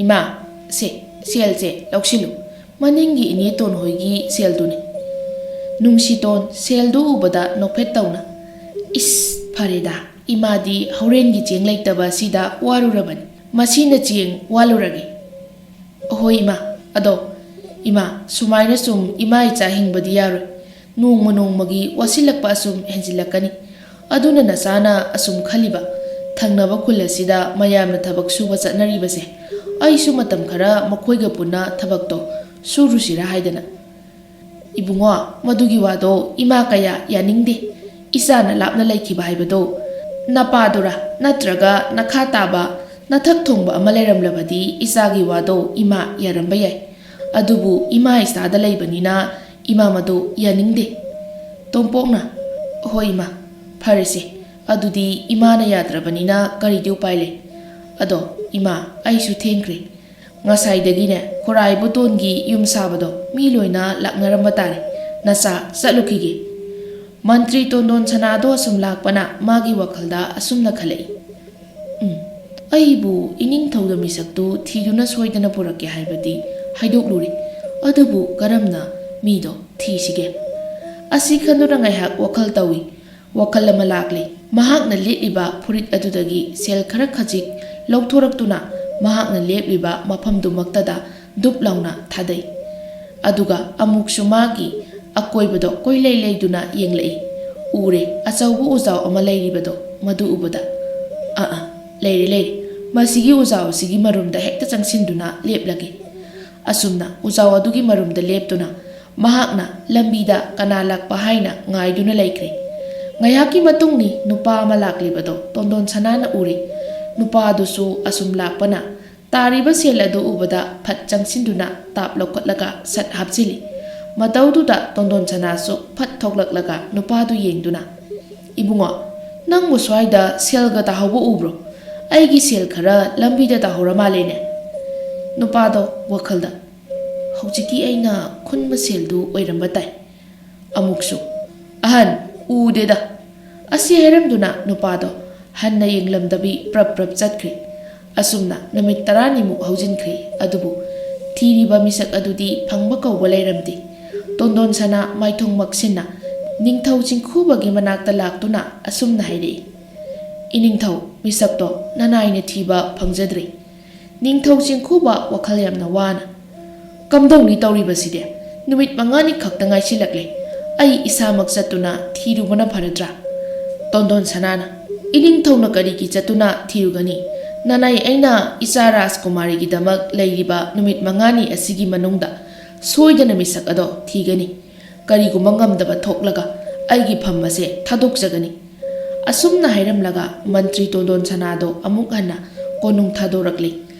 "ꯏꯃꯥ, ꯁꯦ, ꯁꯦꯜꯁꯦ ꯂꯧꯁꯤꯜꯂꯨ꯫ ꯃꯅꯤꯡꯒꯤ ꯏꯅꯦꯇꯣꯟ ꯍꯣꯏꯒꯤ ꯁꯦꯜꯗꯨꯅꯤ"꯫ ꯅꯨꯡꯁꯤꯇꯣꯟ ꯁꯦꯜꯗꯨ ꯎꯕꯗ ꯅꯣꯛꯐꯦꯠ ꯇꯧꯅ, "ꯏꯁ, ꯐꯔꯦꯗ, ꯏꯃꯥꯗꯤ ꯍꯣꯔꯦꯟꯒꯤ ꯆꯦꯡ ꯂꯩꯇꯕ ꯑꯁꯤꯗ ꯋꯥꯔꯨꯔꯕꯅꯤ꯫ ꯃꯁꯤꯅ ꯆꯦꯡ ꯋꯥꯜꯂꯨꯔꯒꯦ"꯫ "ꯑꯍꯣꯏ ꯏꯃꯥ, ꯑꯗꯣ ꯏꯃꯥ, ꯁꯨꯃꯥꯏꯅ ꯁꯨꯝ ꯏꯃꯥ ꯏꯆꯥ ꯍꯤꯡꯕꯗꯤ ꯌꯥꯔꯣꯏ꯫ ꯅꯣꯡꯃ ꯅꯣꯡꯃꯒꯤ ꯋꯥꯁꯤꯜꯂꯛꯄ ꯑꯁꯨꯝ ꯍꯦꯟꯖꯤꯜꯂꯛꯀꯅꯤ꯫ ꯑꯗꯨꯅ ꯅꯆꯥꯅ ꯑꯁꯨꯝ ꯈꯜꯂꯤꯕ, ꯊꯪꯅꯕ ꯈꯨꯜ ꯑꯁꯤꯗ ꯃꯌꯥꯝꯅ ꯊꯕꯛ ꯁꯨꯕ ꯆꯠꯅꯔꯤꯕꯁꯦ, ꯑꯩꯁꯨ ꯃꯇꯝ ꯈꯔ ꯃꯈꯣꯏꯒ ꯄꯨꯟꯅ ꯊꯕꯛꯇꯣ ꯁꯨꯔꯨꯁꯤꯔꯥ ꯍꯥꯏꯗꯅ"꯫ "ꯏꯕꯨꯡꯉꯣ, ꯃꯗꯨꯒꯤ ꯋꯥꯗꯣ ꯏꯃꯥ ꯀꯌꯥ ꯌꯥꯅꯤꯡꯗꯦ꯫ ꯏꯆꯥꯅ ꯂꯥꯞꯅ ꯂꯩꯈꯤꯕ ꯍꯥꯏꯕꯗꯣ, ꯅꯄꯥꯗꯨꯔꯥ ꯅꯠꯇ꯭ꯔꯒ ꯅꯈꯥ ꯇꯥꯕ ꯅꯊꯛ ꯊꯣꯡꯕ ꯑꯃ ꯂꯩꯔꯝꯂꯕꯗꯤ ꯏꯆꯥꯒꯤ ꯋꯥꯗꯣ ꯏꯃꯥ ꯌꯥꯔꯝꯕ ꯌꯥꯏ꯫ ꯑꯗꯨꯕꯨ ꯏꯃꯥ ꯏꯆꯥꯗ ꯂꯩꯕꯅꯤꯅ ꯏꯃꯥ ꯃꯗꯨ ꯌꯥꯅꯤꯡꯗꯦ"꯫ ꯇꯣꯝꯄꯣꯛꯅ, "ꯍꯣꯏ ꯏꯃꯥ, ꯐꯔꯦꯁꯦ, ꯑꯗꯨꯗꯤ ꯏꯃꯥꯅ ꯌꯥꯗ꯭ꯔꯕꯅꯤꯅ ꯀꯔꯤꯗꯤ ꯎꯄꯥꯏ ꯂꯩ? ꯑꯗꯣ ꯏꯃꯥ, ꯑꯩꯁꯨ ꯊꯦꯡꯈ꯭ꯔꯦ꯫ ꯉꯁꯥꯏꯗꯒꯤꯅꯦ ꯈꯨꯔꯥꯏ ꯕꯨꯇꯣꯟꯒꯤ ꯌꯨꯝ ꯁꯥꯕꯗꯣ ꯃꯤ ꯂꯣꯏꯅ ꯂꯥꯛꯅꯔꯝꯕ ꯇꯥꯔꯦ꯫ ꯅꯆꯥ ꯆꯠꯂꯨꯈꯤꯒꯦ"꯫ ꯃꯟꯇ꯭ꯔꯤ ꯇꯣꯟꯗꯣꯟ ꯁꯅꯥꯗꯣ ꯑꯁꯨꯝ ꯂꯥꯛꯄꯅ ꯃꯥꯒꯤ ꯋꯥꯈꯜꯗ ꯑꯁꯨꯝꯅ ꯈꯜꯂꯛꯏ, "ꯎꯝ, ꯑꯩꯕꯨ ꯏꯅꯤꯡꯊꯧꯗ ꯃꯤꯁꯛꯇꯨ ꯊꯤꯗꯨꯅ ꯁꯣꯏꯗꯅ ꯄꯨꯔꯛꯀꯦ ꯍꯥꯏꯕꯗꯤ ꯍꯥꯏꯗꯣꯛꯂꯨꯔꯦ꯫ ꯑꯗꯨꯕꯨ ꯀꯔꯝꯅ ꯃꯤꯗꯣ ꯊꯤꯁꯤꯒꯦ?" ꯑꯁꯤ ꯈꯟꯗꯨꯅ ꯉꯥꯏꯍꯥꯛ ꯋꯥꯈꯜ ꯇꯧꯏ꯫ ꯋꯥꯈꯜ ꯑꯃ ꯂꯥꯛꯂꯦ꯫ ꯃꯍꯥꯛꯅ ꯂꯤꯠꯂꯤꯕ ꯐꯨꯔꯤꯠ ꯑꯗꯨꯗꯒꯤ ꯁꯦꯜ ꯈꯔ ꯈꯖꯤꯛ ꯂꯧꯊꯣꯔꯛꯇꯨꯅ ꯃꯍꯥꯛꯅ ꯂꯦꯞꯂꯤꯕ ꯃꯐꯝꯗꯨꯃꯛꯇꯗ ꯗꯨꯞ ꯂꯥꯎꯅ ꯊꯥꯗꯩ꯫ ꯑꯗꯨꯒ ꯑꯃꯨꯛꯁꯨ ꯃꯥꯒꯤ ꯑꯀꯣꯏꯕꯗꯣ ꯀꯣꯏꯂꯩ ꯂꯩꯗꯨꯅ ꯌꯦꯡꯂꯛꯏ꯫ ꯎꯔꯦ, ꯑꯆꯧꯕ ꯎꯖꯥꯎ ꯑꯃ ꯂꯩꯔꯤꯕꯗꯣ꯫ ꯃꯗꯨ ꯎꯕꯗ, "ꯑꯥ, ꯑꯥ, "ꯂꯩꯔꯦ, ꯂꯩꯔꯦ, ꯃꯁꯤꯒꯤ ꯎꯖꯥꯎ ꯑꯁꯤꯒꯤ ꯃꯔꯨꯝꯗ ꯍꯦꯛꯇ ꯆꯪꯁꯤꯟꯗꯨꯅ ꯂꯦꯞꯂꯒꯦ"꯫ ꯑꯁꯨꯝꯅ ꯎꯖꯥꯎ ꯑꯗꯨꯒꯤ ꯃꯔꯨꯝꯗ ꯂꯦꯞꯇꯨꯅ ꯃꯍꯥꯛꯅ ꯂꯝꯕꯤꯗ ꯀꯅꯥ ꯂꯥꯛꯄ ꯍꯥꯏꯅ ꯉꯥꯏꯗꯨꯅ ꯂꯩꯈ꯭ꯔꯦ꯫ ꯉꯥꯏꯍꯥꯛꯀꯤ ꯃꯇꯨꯡꯅꯤ ꯅꯨꯄꯥ ꯑꯃ ꯂꯥꯛꯂꯤꯕꯗꯣ ꯇꯣꯟꯗꯣꯟ ꯁꯅꯥꯅ ꯎꯔꯦ꯫ ꯅꯨꯄꯥ ꯑꯗꯨꯁꯨ ꯑꯁꯨꯝ ꯂꯥꯛꯄꯅ ꯇꯥꯔꯤꯕ ꯁꯦꯜ ꯑꯗꯨ ꯎꯕꯗ ꯐꯠ ꯆꯪꯁꯤꯟꯗꯨꯅ ꯇꯥꯞ ꯂꯧꯈꯠꯂꯒ ꯁꯠ ꯍꯥꯞꯆꯤꯜꯂꯤ꯫ ꯃꯇꯧꯗꯨꯗ ꯇꯣꯟꯗꯣꯟ ꯁꯅꯥꯁꯨ ꯐꯠ ꯊꯣꯛꯂꯛꯂꯒ ꯅꯨꯄꯥꯗꯨ ꯌꯦꯡꯗꯨꯅ, "ꯏꯕꯨꯡꯉꯣ, ꯅꯪꯕꯨ ꯁ꯭ꯋꯥꯏꯗ ꯁꯦꯜꯒ ꯇꯥꯍꯧꯕ ꯎꯕ꯭ꯔꯣ? ꯑꯩꯒꯤ ꯁꯦꯜ ꯈꯔ ꯂꯝꯕꯤꯗ ꯇꯥꯍꯧꯔ ꯃꯥꯜꯂꯦꯅꯦ"꯫ ꯅꯨꯄꯥꯗꯣ ꯋꯥꯈꯜꯗ, "ꯍꯧꯖꯤꯛꯀꯤ ꯑꯩꯅ ꯈꯨꯟꯕ ꯁꯦꯜꯗꯨ ꯑꯣꯏꯔꯝꯕ ꯇꯥꯏ"꯫ ꯑꯃꯨꯛꯁꯨ, "ꯑꯍꯟ, ꯎꯗꯦꯗ" ꯑꯁꯤ ꯍꯥꯏꯔꯝꯗꯨꯅ ꯅꯨꯄꯥꯗꯣ ꯍꯟꯅ ꯌꯦꯡꯂꯝꯗꯕꯤ ꯄ꯭ꯔꯞ ꯄ꯭ꯔꯞ ꯆꯠꯈ꯭ꯔꯦ꯫ ꯑꯁꯨꯝꯅ ꯅꯨꯃꯤꯠ ꯇꯔꯥꯅꯤꯃꯨꯛ ꯍꯧꯖꯤꯟꯈ꯭ꯔꯦ꯫ ꯑꯗꯨꯕꯨ ꯊꯤꯔꯤꯕ ꯃꯤꯁꯛ ꯑꯗꯨꯗꯤ ꯐꯪꯕ ꯀꯧꯕ ꯂꯩꯔꯝꯗꯦ꯫ ꯇꯣꯟꯗꯣꯟ ꯁꯅꯥ ꯃꯥꯏꯊꯣꯡ ꯃꯛꯁꯤꯟꯅ ꯅꯤꯡꯊꯧ ꯆꯤꯡꯈꯨꯕꯒꯤ ꯃꯅꯥꯛꯇ ꯂꯥꯛꯇꯨꯅ ꯑꯁꯨꯝꯅ ꯍꯥꯏꯔꯛꯏ, "ꯏꯅꯤꯡꯊꯧ, ꯃꯤꯁꯛꯇꯣ ꯅꯅꯥꯏꯅ ꯊꯤꯕ ꯐꯪꯖꯗ꯭ꯔꯦ"꯫ ꯅꯤꯡꯊꯧ ꯆꯤꯡꯈꯨꯕ ꯋꯥꯈꯜ ꯌꯥꯝꯅ ꯋꯥꯅ, "ꯀꯝꯗꯧꯅꯤ ꯇꯧꯔꯤꯕꯁꯤꯗꯤ? ꯅꯨꯃꯤꯠ ꯃꯉꯥꯅꯤ ꯈꯛꯇ ꯉꯥꯏꯁꯤꯜꯂꯛꯂꯦ꯫ ꯑꯩ ꯏꯁꯥꯃꯛ ꯆꯠꯇꯨꯅ ꯊꯤꯔꯨꯕꯅ ꯐꯔꯗ꯭ꯔꯥ?" ꯇꯣꯟꯗꯣꯟ ꯁꯅꯥꯅ, "ꯏꯅꯤꯡꯊꯧꯅ ꯀꯔꯤꯒꯤ ꯆꯠꯇꯨꯅ ꯊꯤꯔꯨꯒꯅꯤ? ꯅꯅꯥꯏ ꯑꯩꯅ ꯏꯆꯥ ꯔꯥꯖꯀꯨꯃꯥꯔꯤꯒꯤꯗꯃꯛ ꯂꯩꯔꯤꯕ ꯅꯨꯃꯤꯠ ꯃꯉꯥꯅꯤ ꯑꯁꯤꯒꯤ ꯃꯅꯨꯡꯗ ꯁꯣꯏꯗꯅ ꯃꯤꯁꯛ ꯑꯗꯣ ꯊꯤꯒꯅꯤ꯫ ꯀꯔꯤꯒꯨꯝꯕ ꯉꯝꯗꯕ ꯊꯣꯛꯂꯒ ꯑꯩꯒꯤ ꯐꯝ ꯑꯁꯦ ꯊꯥꯗꯣꯛꯆꯒꯅꯤ"꯫ ꯑꯁꯨꯝꯅ ꯍꯥꯏꯔꯝꯂꯒ ꯃꯟꯇ꯭ꯔꯤ ꯇꯣꯟꯗꯣꯟ ꯁꯅꯥꯗꯣ ꯑꯃꯨꯛ ꯍꯟꯅ ꯀꯣꯅꯨꯡ ꯊꯥꯗꯣꯔꯛꯂꯤ꯫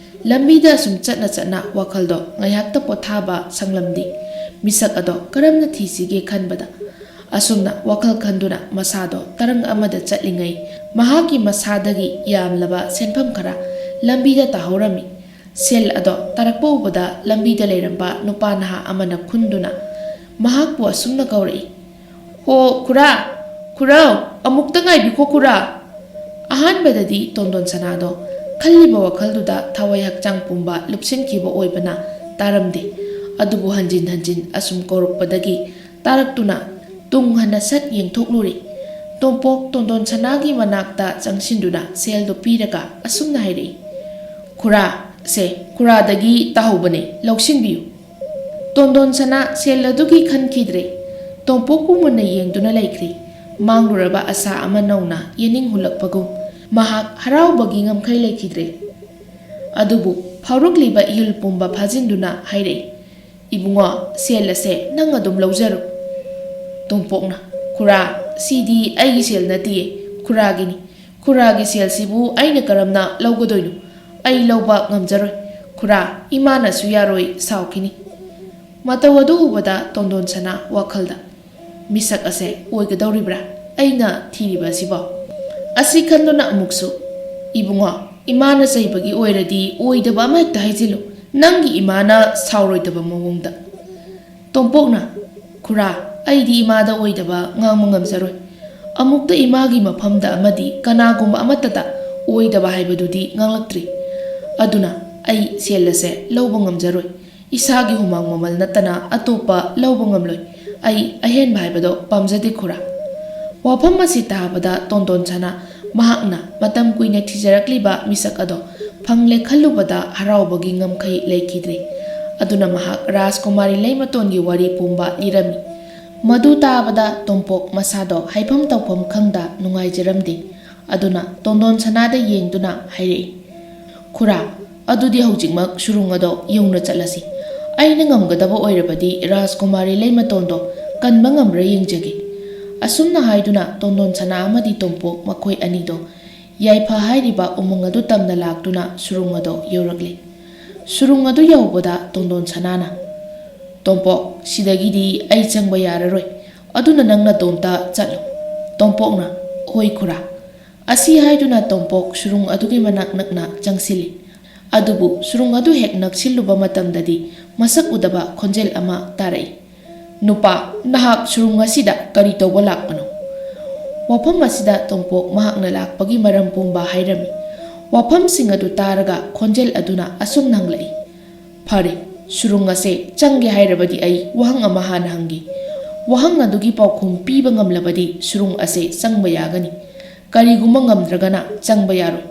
ꯂꯝꯕꯤꯗ ꯑꯁꯨꯝ ꯆꯠꯅ ꯆꯠꯅ ꯋꯥꯈꯜꯗꯣ ꯉꯥꯏꯍꯥꯛꯇ ꯄꯣꯊꯥꯕ ꯁꯪꯂꯝꯗꯦ꯫ ꯃꯤꯁꯛ ꯑꯗꯣ ꯀꯔꯝꯅ ꯊꯤꯁꯤꯒꯦ ꯈꯟꯕꯗ ꯑꯁꯨꯝꯅ ꯋꯥꯈꯜ ꯈꯟꯗꯨꯅ ꯃꯁꯥꯗꯣ ꯇꯔꯪ ꯑꯃꯗ ꯆꯠꯂꯤꯉꯩ ꯃꯍꯥꯛꯀꯤ ꯃꯁꯥꯗꯒꯤ ꯌꯥꯝꯂꯕ ꯁꯦꯟꯐꯝ ꯈꯔ ꯂꯝꯕꯤꯗ ꯇꯥꯍꯧꯔꯝꯃꯤ꯫ ꯁꯦꯜ ꯑꯗꯣ ꯇꯥꯔꯛꯄ ꯎꯕꯗ ꯂꯝꯕꯤꯗ ꯂꯩꯔꯝꯕ ꯅꯨꯄꯥ ꯅꯍꯥ ꯑꯃꯅ ꯈꯨꯟꯗꯨꯅ ꯃꯍꯥꯛꯄꯨ ꯑꯁꯨꯝꯅ ꯀꯧꯔꯛꯏ, "ꯍꯣ ꯈꯨꯔꯥ, ꯈꯨꯔꯥꯎ, ꯑꯃꯨꯛꯇ ꯉꯥꯏꯕꯤꯈꯣ ꯈꯨꯔꯥ"꯫ ꯑꯍꯥꯟꯕꯗꯗꯤ ꯇꯣꯟꯗꯣꯟ ꯁꯅꯥꯗꯣ ꯈꯜꯂꯤꯕ ꯋꯥꯈꯜꯗꯨꯗ ꯊꯋꯥꯏ ꯍꯛꯆꯥꯡ ꯄꯨꯝꯕ ꯂꯨꯞꯁꯤꯟꯈꯤꯕ ꯑꯣꯏꯕꯅ ꯇꯥꯔꯝꯗꯦ꯫ ꯑꯗꯨꯕꯨ ꯍꯟꯖꯤꯟ ꯍꯟꯖꯤꯟ ꯑꯁꯨꯝ ꯀꯧꯔꯛꯄꯗꯒꯤ ꯇꯥꯔꯛꯇꯨꯅ ꯇꯨꯡ ꯍꯟꯅ ꯁꯠ ꯌꯦꯡꯊꯣꯛꯂꯨꯔꯦ꯫ ꯇꯣꯝꯄꯣꯛ ꯇꯣꯟꯗꯣꯟ ꯁꯅꯥꯒꯤ ꯃꯅꯥꯛꯇ ꯆꯪꯁꯤꯟꯗꯨꯅ ꯁꯦꯜꯗꯨ ꯄꯤꯔꯒ ꯑꯁꯨꯝꯅ ꯍꯥꯏꯔꯛꯏ, "ꯈꯨꯔꯥ, ꯁꯦ, ꯈꯨꯔꯥꯗꯒꯤ ꯇꯥꯍꯧꯕꯅꯦ, ꯂꯧꯁꯤꯟꯕꯤꯌꯨ"꯫ ꯇꯣꯟꯗꯣꯟ ꯁꯅꯥ ꯁꯦꯜ ꯑꯗꯨꯒꯤ ꯈꯟꯈꯤꯗ꯭ꯔꯦ꯫ ꯇꯣꯝꯄꯣꯛꯄꯨ ꯃꯨꯟꯅ ꯌꯦꯡꯗꯨꯅ ꯂꯩꯈ꯭ꯔꯦ꯫ ꯃꯥꯡꯂꯨꯔꯕ ꯑꯁꯥ ꯑꯃ ꯅꯧꯅ ꯌꯦꯅꯤꯡ ꯍꯨꯜꯂꯛꯄꯒꯨꯝ꯫ ꯃꯍꯥꯛ ꯍꯔꯥꯎꯕꯒꯤ ꯉꯝꯈꯩ ꯂꯩꯈꯤꯗ꯭ꯔꯦ꯫ ꯑꯗꯨꯕꯨ ꯐꯥꯎꯔꯛꯂꯤꯕ ꯏꯍꯨꯜ ꯄꯨꯝꯕ ꯐꯥꯖꯤꯟꯗꯨꯅ ꯍꯥꯏꯔꯛꯏ, "ꯏꯕꯨꯡꯉꯣ, ꯁꯦꯜ ꯑꯁꯦ ꯅꯪ ꯑꯗꯨꯝ ꯂꯧꯖꯔꯣ꯫" ꯇꯣꯝꯄꯣꯛꯅ, "ꯈꯨꯔꯥ, ꯁꯤꯗꯤ ꯑꯩꯒꯤ ꯁꯦꯜ ꯅꯠꯇꯤꯌꯦ, ꯈꯨꯔꯥꯒꯤꯅꯤ꯫ ꯈꯨꯔꯥꯒꯤ ꯁꯦꯜꯁꯤꯕꯨ ꯑꯩꯅ ꯀꯔꯝꯅ ꯂꯧꯒꯗꯣꯏꯅꯣ? ꯑꯩ ꯂꯧꯕ ꯉꯝꯖꯔꯣꯏ꯫ ꯈꯨꯔꯥ, ꯏꯃꯥꯅꯁꯨ ꯌꯥꯔꯣꯏ, ꯁꯥꯎꯈꯤꯅꯤ꯫" ꯃꯇꯧ ꯑꯗꯨ ꯎꯕꯗ ꯇꯣꯟꯗꯣꯟ ꯁꯅꯥ ꯋꯥꯈꯜꯗ, "ꯃꯤꯁꯛ ꯑꯁꯦ ꯑꯣꯏꯒꯗꯧꯔꯤꯕ꯭ꯔꯥ ꯑꯩꯅ ꯊꯤꯔꯤꯕ ꯑꯁꯤꯕꯣ?" ꯑꯁꯤ ꯈꯟꯗꯨꯅ ꯑꯃꯨꯛꯁꯨ, "ꯏꯕꯨꯡꯉꯣ, ꯏꯃꯥꯅ ꯆꯩꯕꯒꯤ ꯑꯣꯏꯔꯗꯤ ꯑꯣꯏꯗꯕ ꯑꯃꯍꯦꯛꯇ ꯍꯥꯏꯖꯤꯜꯂꯨ, ꯅꯪꯒꯤ ꯏꯃꯥꯅ ꯁꯥꯎꯔꯣꯏꯗꯕ ꯃꯑꯣꯡꯗ꯫" ꯇꯣꯝꯄꯣꯛꯅ, "ꯈꯨꯔꯥ, ꯑꯩꯗꯤ ꯏꯃꯥꯗ ꯑꯣꯏꯗꯕ ꯉꯥꯡꯕ ꯉꯝꯖꯔꯣꯏ꯫ ꯑꯃꯨꯛꯇ ꯏꯃꯥꯒꯤ ꯃꯐꯝꯗ ꯑꯃꯗꯤ ꯀꯅꯥꯒꯨꯝꯕ ꯑꯃꯠꯇꯗ ꯑꯣꯏꯗꯕ ꯍꯥꯏꯕꯗꯨꯗꯤ ꯉꯥꯡꯂꯛꯇ꯭ꯔꯤ꯫ ꯑꯗꯨꯅ ꯑꯩ ꯁꯦꯜ ꯑꯁꯦ ꯂꯧꯕ ꯉꯝꯖꯔꯣꯏ꯫ ꯏꯁꯥꯒꯤ ꯍꯨꯃꯥꯡ ꯃꯃꯜ ꯅꯠꯇꯅ ꯑꯇꯣꯞꯄ ꯂꯧꯕ ꯉꯝꯂꯣꯏ꯫ ꯑꯩ ꯑꯍꯦꯟꯕ ꯍꯥꯏꯕꯗꯣ ꯄꯥꯝꯖꯗꯦ, ꯈꯨꯔꯥ꯫" ꯋꯥꯐꯝ ꯑꯁꯤ ꯇꯥꯕꯗ ꯇꯣꯟꯗꯣꯟ ꯁꯅꯥ ꯃꯍꯥꯛꯅ ꯃꯇꯝ ꯀꯨꯏꯅ ꯊꯤꯖꯔꯛꯂꯤꯕ ꯃꯤꯁꯛ ꯑꯗꯣ ꯐꯪꯂꯦ ꯈꯜꯂꯨꯕꯗ ꯍꯔꯥꯎꯕꯒꯤ ꯉꯝꯈꯩ ꯂꯩꯈꯤꯗ꯭ꯔꯦ꯫ ꯑꯗꯨꯅ ꯃꯍꯥꯛ ꯔꯥꯖꯀꯨꯃꯥꯔꯤ ꯂꯩꯃꯇꯣꯟꯒꯤ ꯋꯥꯔꯤ ꯄꯨꯝꯕ ꯂꯤꯔꯝꯃꯤ꯫ ꯃꯗꯨ ꯇꯥꯕꯗ ꯇꯣꯝꯄꯣꯛ ꯃꯁꯥꯗꯣ ꯍꯥꯏꯐꯝ ꯇꯧꯐꯝ ꯈꯪꯗ ꯅꯨꯡꯉꯥꯏꯖꯔꯝꯗꯦ꯫ ꯑꯗꯨꯅ ꯇꯣꯟꯗꯣꯟ ꯁꯅꯥꯗ ꯌꯦꯡꯗꯨꯅ ꯍꯥꯏꯔꯛꯏ, "ꯈꯨꯔꯥ, ꯑꯗꯨꯗꯤ ꯍꯧꯖꯤꯛꯃꯛ ꯁꯨꯔꯨꯡ ꯑꯗꯣ ꯌꯧꯅ ꯆꯠꯂꯁꯤ꯫ ꯑꯩꯅ ꯉꯝꯒꯗꯕ ꯑꯣꯏꯔꯕꯗꯤ ꯔꯥꯖꯀꯨꯃꯥꯔꯤ ꯂꯩꯃꯇꯣꯟꯗꯣ ꯀꯟꯕ ꯉꯝꯕ꯭ꯔꯥ ꯌꯦꯡꯖꯒꯦ꯫" ꯑꯁꯨꯝꯅ ꯍꯥꯏꯗꯨꯅ ꯇꯣꯟꯗꯣꯟ ꯁꯅꯥ ꯑꯃꯗꯤ ꯇꯣꯝꯄꯣꯛ ꯃꯈꯣꯏ ꯑꯅꯤꯗꯣ ꯌꯥꯏꯐ ꯍꯥꯏꯔꯤꯕ ꯎꯃꯪ ꯑꯗꯨ ꯇꯝꯅ ꯂꯥꯛꯇꯨꯅ ꯁꯨꯔꯨꯡ ꯑꯗꯣ ꯌꯧꯔꯛꯂꯦ꯫ ꯁꯨꯔꯨꯡ ꯑꯗꯨ ꯌꯧꯕꯗ ꯇꯣꯟꯗꯣꯟ ꯁꯅꯥꯅ, "ꯇꯣꯝꯄꯣꯛ, ꯁꯤꯗꯒꯤꯗꯤ ꯑꯩ ꯆꯪꯕ ꯌꯥꯔꯔꯣꯏ, ꯑꯗꯨꯅ ꯅꯪ ꯅꯇꯣꯝꯇ ꯆꯠꯂꯣ꯫" ꯇꯣꯝꯄꯣꯛꯅ, "ꯍꯣꯏ ꯈꯨꯔꯥ꯫" ꯑꯁꯤ ꯍꯥꯏꯗꯨꯅ ꯇꯣꯝꯄꯣꯛ ꯁꯨꯔꯨꯡ ꯑꯗꯨꯒꯤ ꯃꯅꯥꯛ ꯅꯛꯅ ꯆꯪꯁꯤꯜꯂꯤ꯫ ꯑꯗꯨꯕꯨ ꯁꯨꯔꯨꯡ ꯑꯗꯨ ꯍꯦꯛ ꯅꯛꯁꯤꯜꯂꯨꯕ ꯃꯇꯝꯗꯗꯤ ꯃꯁꯛ ꯎꯗꯕ ꯈꯣꯟꯖꯦꯜ ꯑꯃ ꯇꯥꯔꯛꯏ, "ꯅꯨꯄꯥ, ꯅꯍꯥꯛ ꯁꯨꯔꯨꯡ ꯑꯁꯤꯗ ꯀꯔꯤ ꯇꯧꯕ ꯂꯥꯛꯄꯅꯣ?" ꯋꯥꯐꯝ ꯑꯁꯤꯗ ꯇꯣꯝꯄꯣꯛ ꯃꯍꯥꯛꯅ ꯂꯥꯛꯄꯒꯤ ꯃꯔꯝ ꯄꯨꯝꯕ ꯍꯥꯏꯔꯝꯃꯤ꯫ ꯋꯥꯐꯝꯁꯤꯡ ꯑꯗꯨ ꯇꯥꯔꯒ ꯈꯣꯟꯖꯦꯜ ꯑꯗꯨꯅ ꯑꯁꯨꯝꯅ ꯍꯪꯂꯛꯏ, "ꯐꯔꯦ, ꯁꯨꯔꯨꯡ ꯑꯁꯦ ꯆꯪꯒꯦ ꯍꯥꯏꯔꯕꯗꯤ ꯑꯩ ꯋꯥꯍꯪ ꯑꯃ ꯍꯥꯟꯅ ꯍꯪꯒꯦ꯫ ꯋꯥꯍꯪ ꯑꯗꯨꯒꯤ ꯄꯥꯎꯈꯨꯝ ꯄꯤꯕ ꯉꯝꯂꯕꯗꯤ ꯁꯨꯔꯨꯡ ꯑꯁꯦ ꯆꯪꯕ ꯌꯥꯒꯅꯤ꯫ ꯀꯔꯤꯒꯨꯝꯕ ꯉꯝꯗ꯭ꯔꯒꯅ ꯆꯪꯕ ꯌꯥꯔꯣꯏ꯫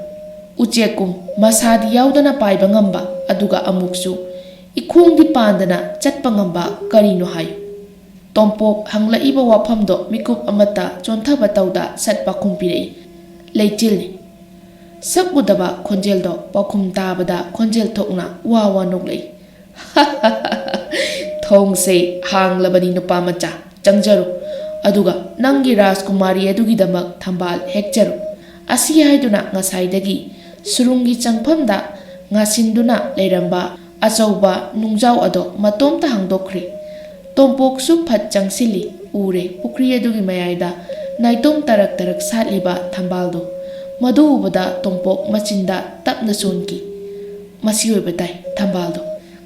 ꯎꯆꯦꯛꯀꯨꯝ ꯃꯁꯥꯗꯤ ꯌꯥꯎꯗꯅ ꯄꯥꯏꯕ ꯉꯝꯕ, ꯑꯗꯨꯒ ꯑꯃꯨꯛꯁꯨ ꯏꯈꯣꯡꯗꯤ ꯄꯥꯟꯗꯅ ꯆꯠꯄ ꯉꯝꯕ ꯀꯔꯤꯅꯣ ꯍꯥꯏꯌꯨ꯫" ꯇꯣꯝꯄꯣꯛ ꯍꯪꯂꯛꯏꯕ ꯋꯥꯐꯝꯗꯣ ꯃꯤꯀꯨꯞ ꯑꯃꯠꯇ ꯆꯣꯟꯊꯕ ꯇꯧꯗ ꯁꯠ ꯄꯥꯎꯈꯨꯝ ꯄꯤꯔꯛꯏ, "ꯂꯩꯆꯤꯜꯅꯤ꯫" ꯁꯛ ꯎꯗꯕ ꯈꯣꯟꯖꯦꯜꯗꯣ ꯄꯥꯎꯈꯨꯝ ꯇꯥꯕꯗ ꯈꯣꯟꯖꯦꯜ ꯊꯣꯛꯅ ꯋꯥ ꯋꯥ ꯅꯣꯛꯂꯛꯏ꯫ "ꯊꯣꯡꯁꯦ ꯍꯥꯡꯂꯕꯅꯤ ꯅꯨꯄꯥ ꯃꯆꯥ, ꯆꯪꯖꯔꯣ꯫ ꯑꯗꯨꯒ ꯅꯪꯒꯤ ꯔꯥꯖꯀꯨꯃꯥꯔꯤ ꯑꯗꯨꯒꯤꯗꯃꯛ ꯊꯝꯕꯥꯜ ꯍꯦꯛꯆꯔꯣ꯫" ꯑꯁꯤ ꯍꯥꯏꯗꯨꯅ ꯉꯁꯥꯏꯗꯒꯤ ꯁꯨꯔꯨꯡꯒꯤ ꯆꯪꯐꯝꯗ ꯉꯥꯁꯤꯟꯗꯨꯅ ꯂꯩꯔꯝꯕ ꯑꯆꯧꯕ ꯅꯨꯡꯖꯥꯎ ꯑꯗꯣ ꯃꯇꯣꯝꯇ ꯍꯥꯡꯗꯣꯛꯈ꯭ꯔꯦ꯫ ꯇꯣꯝꯄꯣꯛꯁꯨ ꯐꯠ ꯆꯪꯁꯤꯜꯂꯤ꯫ ꯎꯔꯦ ꯄꯨꯈ꯭ꯔꯤ ꯑꯗꯨꯒꯤ ꯃꯌꯥꯏꯗ ꯅꯥꯏꯇꯣꯝ ꯇꯔꯛ ꯇꯔꯛ ꯁꯥꯠꯂꯤꯕ ꯊꯝꯕꯥꯜꯗꯣ꯫ ꯃꯗꯨ ꯎꯕꯗ ꯇꯣꯝꯄꯣꯛ ꯃꯆꯤꯟꯗ ꯇꯞꯅ ꯁꯣꯟꯈꯤ꯫ ꯃꯁꯤ ꯑꯣꯏꯕ ꯇꯥꯏ ꯊꯝꯕꯥꯜꯗꯣ꯫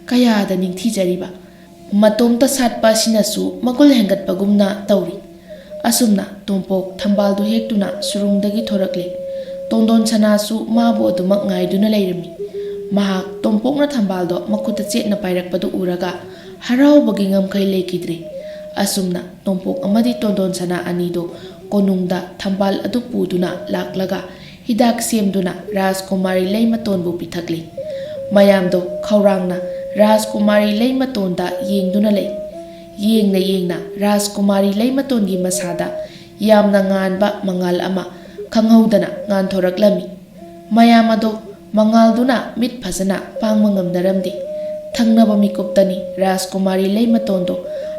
ꯀꯌꯥꯗ ꯅꯤꯡꯊꯤꯖꯔꯤꯕ꯫ ꯃꯇꯣꯝꯇ ꯁꯥꯠꯄ ꯑꯁꯤꯅꯁꯨ ꯃꯒꯨꯜ ꯍꯦꯟꯒꯠꯄꯒꯨꯝꯅ ꯇꯧꯔꯤ꯫ ꯑꯁꯨꯝꯅ ꯇꯣꯝꯄꯣꯛ ꯊꯝꯕꯥꯜꯗꯨ ꯍꯦꯛꯇꯨꯅ ꯁꯨꯔꯨꯡꯗꯒꯤ ꯊꯣꯔꯛꯂꯦ꯫ ꯇꯣꯟꯗꯣꯟ ꯁꯅꯥꯁꯨ ꯃꯥꯕꯨ ꯑꯗꯨꯃꯛ ꯉꯥꯏꯗꯨꯅ ꯂꯩꯔꯝꯃꯤ꯫ ꯃꯍꯥꯛ ꯇꯣꯝꯄꯣꯛꯅ ꯊꯝꯕꯥꯜꯗꯣ ꯃꯈꯨꯠꯇ ꯆꯦꯠꯅ ꯄꯥꯏꯔꯛꯄꯗꯨ ꯎꯔꯒ ꯍꯔꯥꯎꯕꯒꯤ ꯉꯝꯈꯩ ꯂꯩꯈꯤꯗ꯭ꯔꯦ꯫ ꯑꯁꯨꯝꯅ ꯇꯣꯝꯄꯣꯛ ꯑꯃꯗꯤ ꯇꯣꯟꯗꯣꯟ ꯁꯅꯥ ꯑꯅꯤꯗꯨ ꯀꯣꯅꯨꯡꯗ ꯊꯝꯕꯥꯜ ꯑꯗꯨ ꯄꯨꯗꯨꯅ ꯂꯥꯛꯂꯒ ꯍꯤꯗꯥꯛ ꯁꯦꯝꯗꯨꯅ ꯔꯥꯖꯀꯨꯃꯥꯔꯤ ꯂꯩꯃꯇꯣꯟꯕꯨ ꯄꯤꯊꯛꯂꯤ꯫ ꯃꯌꯥꯝꯗꯣ ꯈꯧꯔꯥꯡꯅ ꯔꯥꯖꯀꯨꯃꯥꯔꯤ ꯂꯩꯃꯇꯣꯟꯗ ꯌꯦꯡꯗꯨꯅ ꯂꯩ꯫ ꯌꯦꯡꯅ ꯌꯦꯡꯅ ꯔꯥꯖꯀꯨꯃꯥꯔꯤ ꯂꯩꯃꯇꯣꯟꯒꯤ ꯃꯁꯥꯗ ꯌꯥꯝꯅ ꯉꯥꯟꯕ ꯃꯉꯥꯜ ꯑꯃ ꯈꯪꯍꯧꯗꯅ ꯉꯥꯟꯊꯣꯔꯛꯂꯝꯃꯤ꯫ ꯃꯌꯥꯝ ꯑꯗꯣ ꯃꯉꯥꯜꯗꯨꯅ ꯃꯤꯠ ꯐꯖꯅ ꯄꯥꯡꯕ ꯉꯝꯅꯔꯝꯗꯦ꯫ ꯊꯪꯅꯕ ꯃꯤꯀꯨꯞꯇꯅꯤ ꯔꯥꯖꯀꯨꯃꯥꯔꯤ ꯂꯩꯃꯇꯣꯟꯗꯣ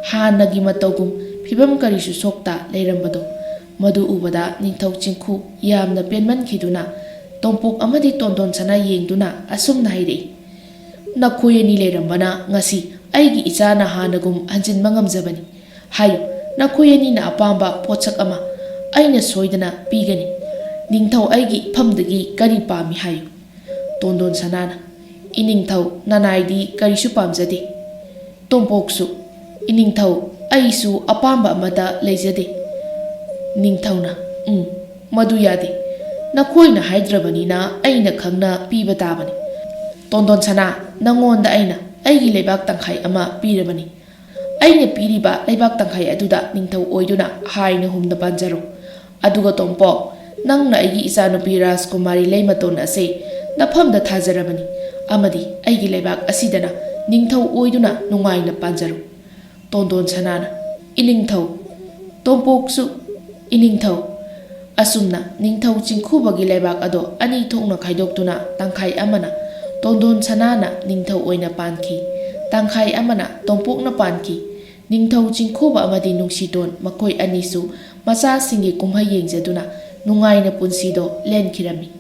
ꯍꯥꯟꯅꯒꯤ ꯃꯇꯧꯒꯨꯝ ꯐꯤꯕꯝ ꯀꯔꯤꯁꯨ ꯁꯣꯛꯇ ꯂꯩꯔꯝꯕꯗꯣ꯫ ꯃꯗꯨ ꯎꯕꯗ ꯅꯤꯡꯊꯧ ꯆꯤꯡꯈꯨ ꯌꯥꯝꯅ ꯄꯦꯟꯃꯟꯈꯤꯗꯨꯅ ꯇꯣꯝꯄꯣꯛ ꯑꯃꯗꯤ ꯇꯣꯟꯗꯣꯟ ꯁꯅꯥ ꯌꯦꯡꯗꯨꯅ ꯑꯁꯨꯝꯅ ꯍꯥꯏꯔꯛꯏ, "ꯅꯈꯣꯏ ꯑꯅꯤ ꯂꯩꯔꯝꯕꯅ ꯉꯁꯤ ꯑꯩꯒꯤ ꯏꯆꯥꯅ ꯍꯥꯟꯅꯒꯨꯝ ꯍꯟꯖꯤꯟꯕ ꯉꯝꯖꯕꯅꯤ꯫ ꯍꯥꯏꯌꯨ, ꯅꯈꯣꯏ ꯑꯅꯤꯅ ꯑꯄꯥꯝꯕ ꯄꯣꯠꯁꯛ ꯑꯃ ꯑꯩꯅ ꯁꯣꯏꯗꯅ ꯄꯤꯒꯅꯤ꯫ ꯅꯤꯡꯊꯧ ꯑꯩꯒꯤ ꯏꯐꯝꯗꯒꯤ ꯀꯔꯤ ꯄꯥꯝꯃꯤ ꯍꯥꯏꯌꯨ?" ꯇꯣꯟꯗꯣꯟ ꯁꯅꯥꯅ, "ꯏꯅꯤꯡꯊꯧ, ꯅꯅꯥꯏꯗꯤ ꯀꯔꯤꯁꯨ ꯄꯥꯝꯖꯗꯦ꯫" ꯇꯣꯝꯄꯣꯛꯁꯨ, "ꯏꯅꯤꯡꯊꯧ, ꯑꯩꯁꯨ ꯑꯄꯥꯝꯕ ꯑꯃꯠꯇ ꯂꯩꯖꯗꯦ꯫" ꯅꯤꯡꯊꯧꯅ, "ꯎꯝ, ꯃꯗꯨ ꯌꯥꯗꯦ꯫ ꯅꯈꯣꯏꯅ ꯍꯥꯏꯗ꯭ꯔꯕꯅꯤꯅ ꯑꯩꯅ ꯈꯪꯅ ꯄꯤꯕ ꯇꯥꯕꯅꯤ꯫ ꯇꯣꯟꯗꯣꯟ ꯁꯅꯥ, ꯅꯉꯣꯟꯗ ꯑꯩꯅ ꯑꯩꯒꯤ ꯂꯩꯕꯥꯛ ꯇꯪꯈꯥꯏ ꯑꯃ ꯄꯤꯔꯕꯅꯤ꯫ ꯑꯩꯅ ꯄꯤꯔꯤꯕ ꯂꯩꯕꯥꯛ ꯇꯪꯈꯥꯏ ꯑꯗꯨꯗ ꯅꯤꯡꯊꯧ ꯑꯣꯏꯗꯨꯅ ꯍꯥꯏꯅ ꯍꯨꯝꯅ ꯄꯥꯟꯖꯔꯣ꯫ ꯑꯗꯨꯒ ꯇꯣꯝꯄꯣꯛ, ꯅꯪꯅ ꯑꯩꯒꯤ ꯏꯆꯥꯅꯨꯄꯤ ꯔꯥꯖꯀꯨꯃꯥꯔꯤ ꯂꯩꯃꯇꯣꯟ ꯑꯁꯦ ꯅꯐꯝꯗ ꯊꯥꯖꯔꯕꯅꯤ ꯑꯃꯗꯤ ꯑꯩꯒꯤ ꯂꯩꯕꯥꯛ ꯑꯁꯤꯗꯅ ꯅꯤꯡꯊꯧ ꯑꯣꯏꯗꯨꯅ ꯅꯨꯡꯉꯥꯏꯅ ꯄꯥꯟꯖꯔꯣ꯫" ꯇꯣꯟꯗꯣꯟ ꯁꯅꯥꯅ, "ꯏꯅꯤꯡꯊꯧ꯫" ꯇꯣꯝꯄꯣꯛꯁꯨ, "ꯏꯅꯤꯡꯊꯧ, ꯑꯁꯨꯝꯅ ꯅꯤꯡꯊꯧ ꯆꯤꯡꯈꯨꯕꯒꯤ ꯂꯩꯕꯥꯛ ꯑꯗꯣ ꯑꯅꯤ ꯊꯣꯛꯅ ꯈꯥꯏꯗꯣꯛꯇꯨꯅ ꯇꯪꯈꯥꯏ ꯑꯃꯅ ꯇꯣꯟꯗꯣꯟ ꯁꯅꯥꯅ ꯅꯤꯡꯊꯧ ꯑꯣꯏꯅ ꯄꯥꯟꯈꯤ, ꯇꯪꯈꯥꯏ ꯑꯃꯅ ꯇꯣꯝꯄꯣꯛꯅ ꯄꯥꯟꯈꯤ꯫ ꯅꯤꯡꯊꯧ ꯆꯤꯡꯈꯨꯕ ꯑꯃꯗꯤ ꯅꯨꯡꯁꯤꯇꯣꯟ ꯃꯈꯣꯏ ꯑꯅꯤꯁꯨ ꯃꯆꯥꯁꯤꯡꯒꯤ ꯀꯨꯝꯍꯩ ꯌꯦꯡꯖꯗꯨꯅ ꯅꯨꯡꯉꯥꯏꯅ ꯄꯨꯟꯁꯤꯗꯣ ꯂꯦꯟꯈꯤꯔꯝꯃꯤ꯫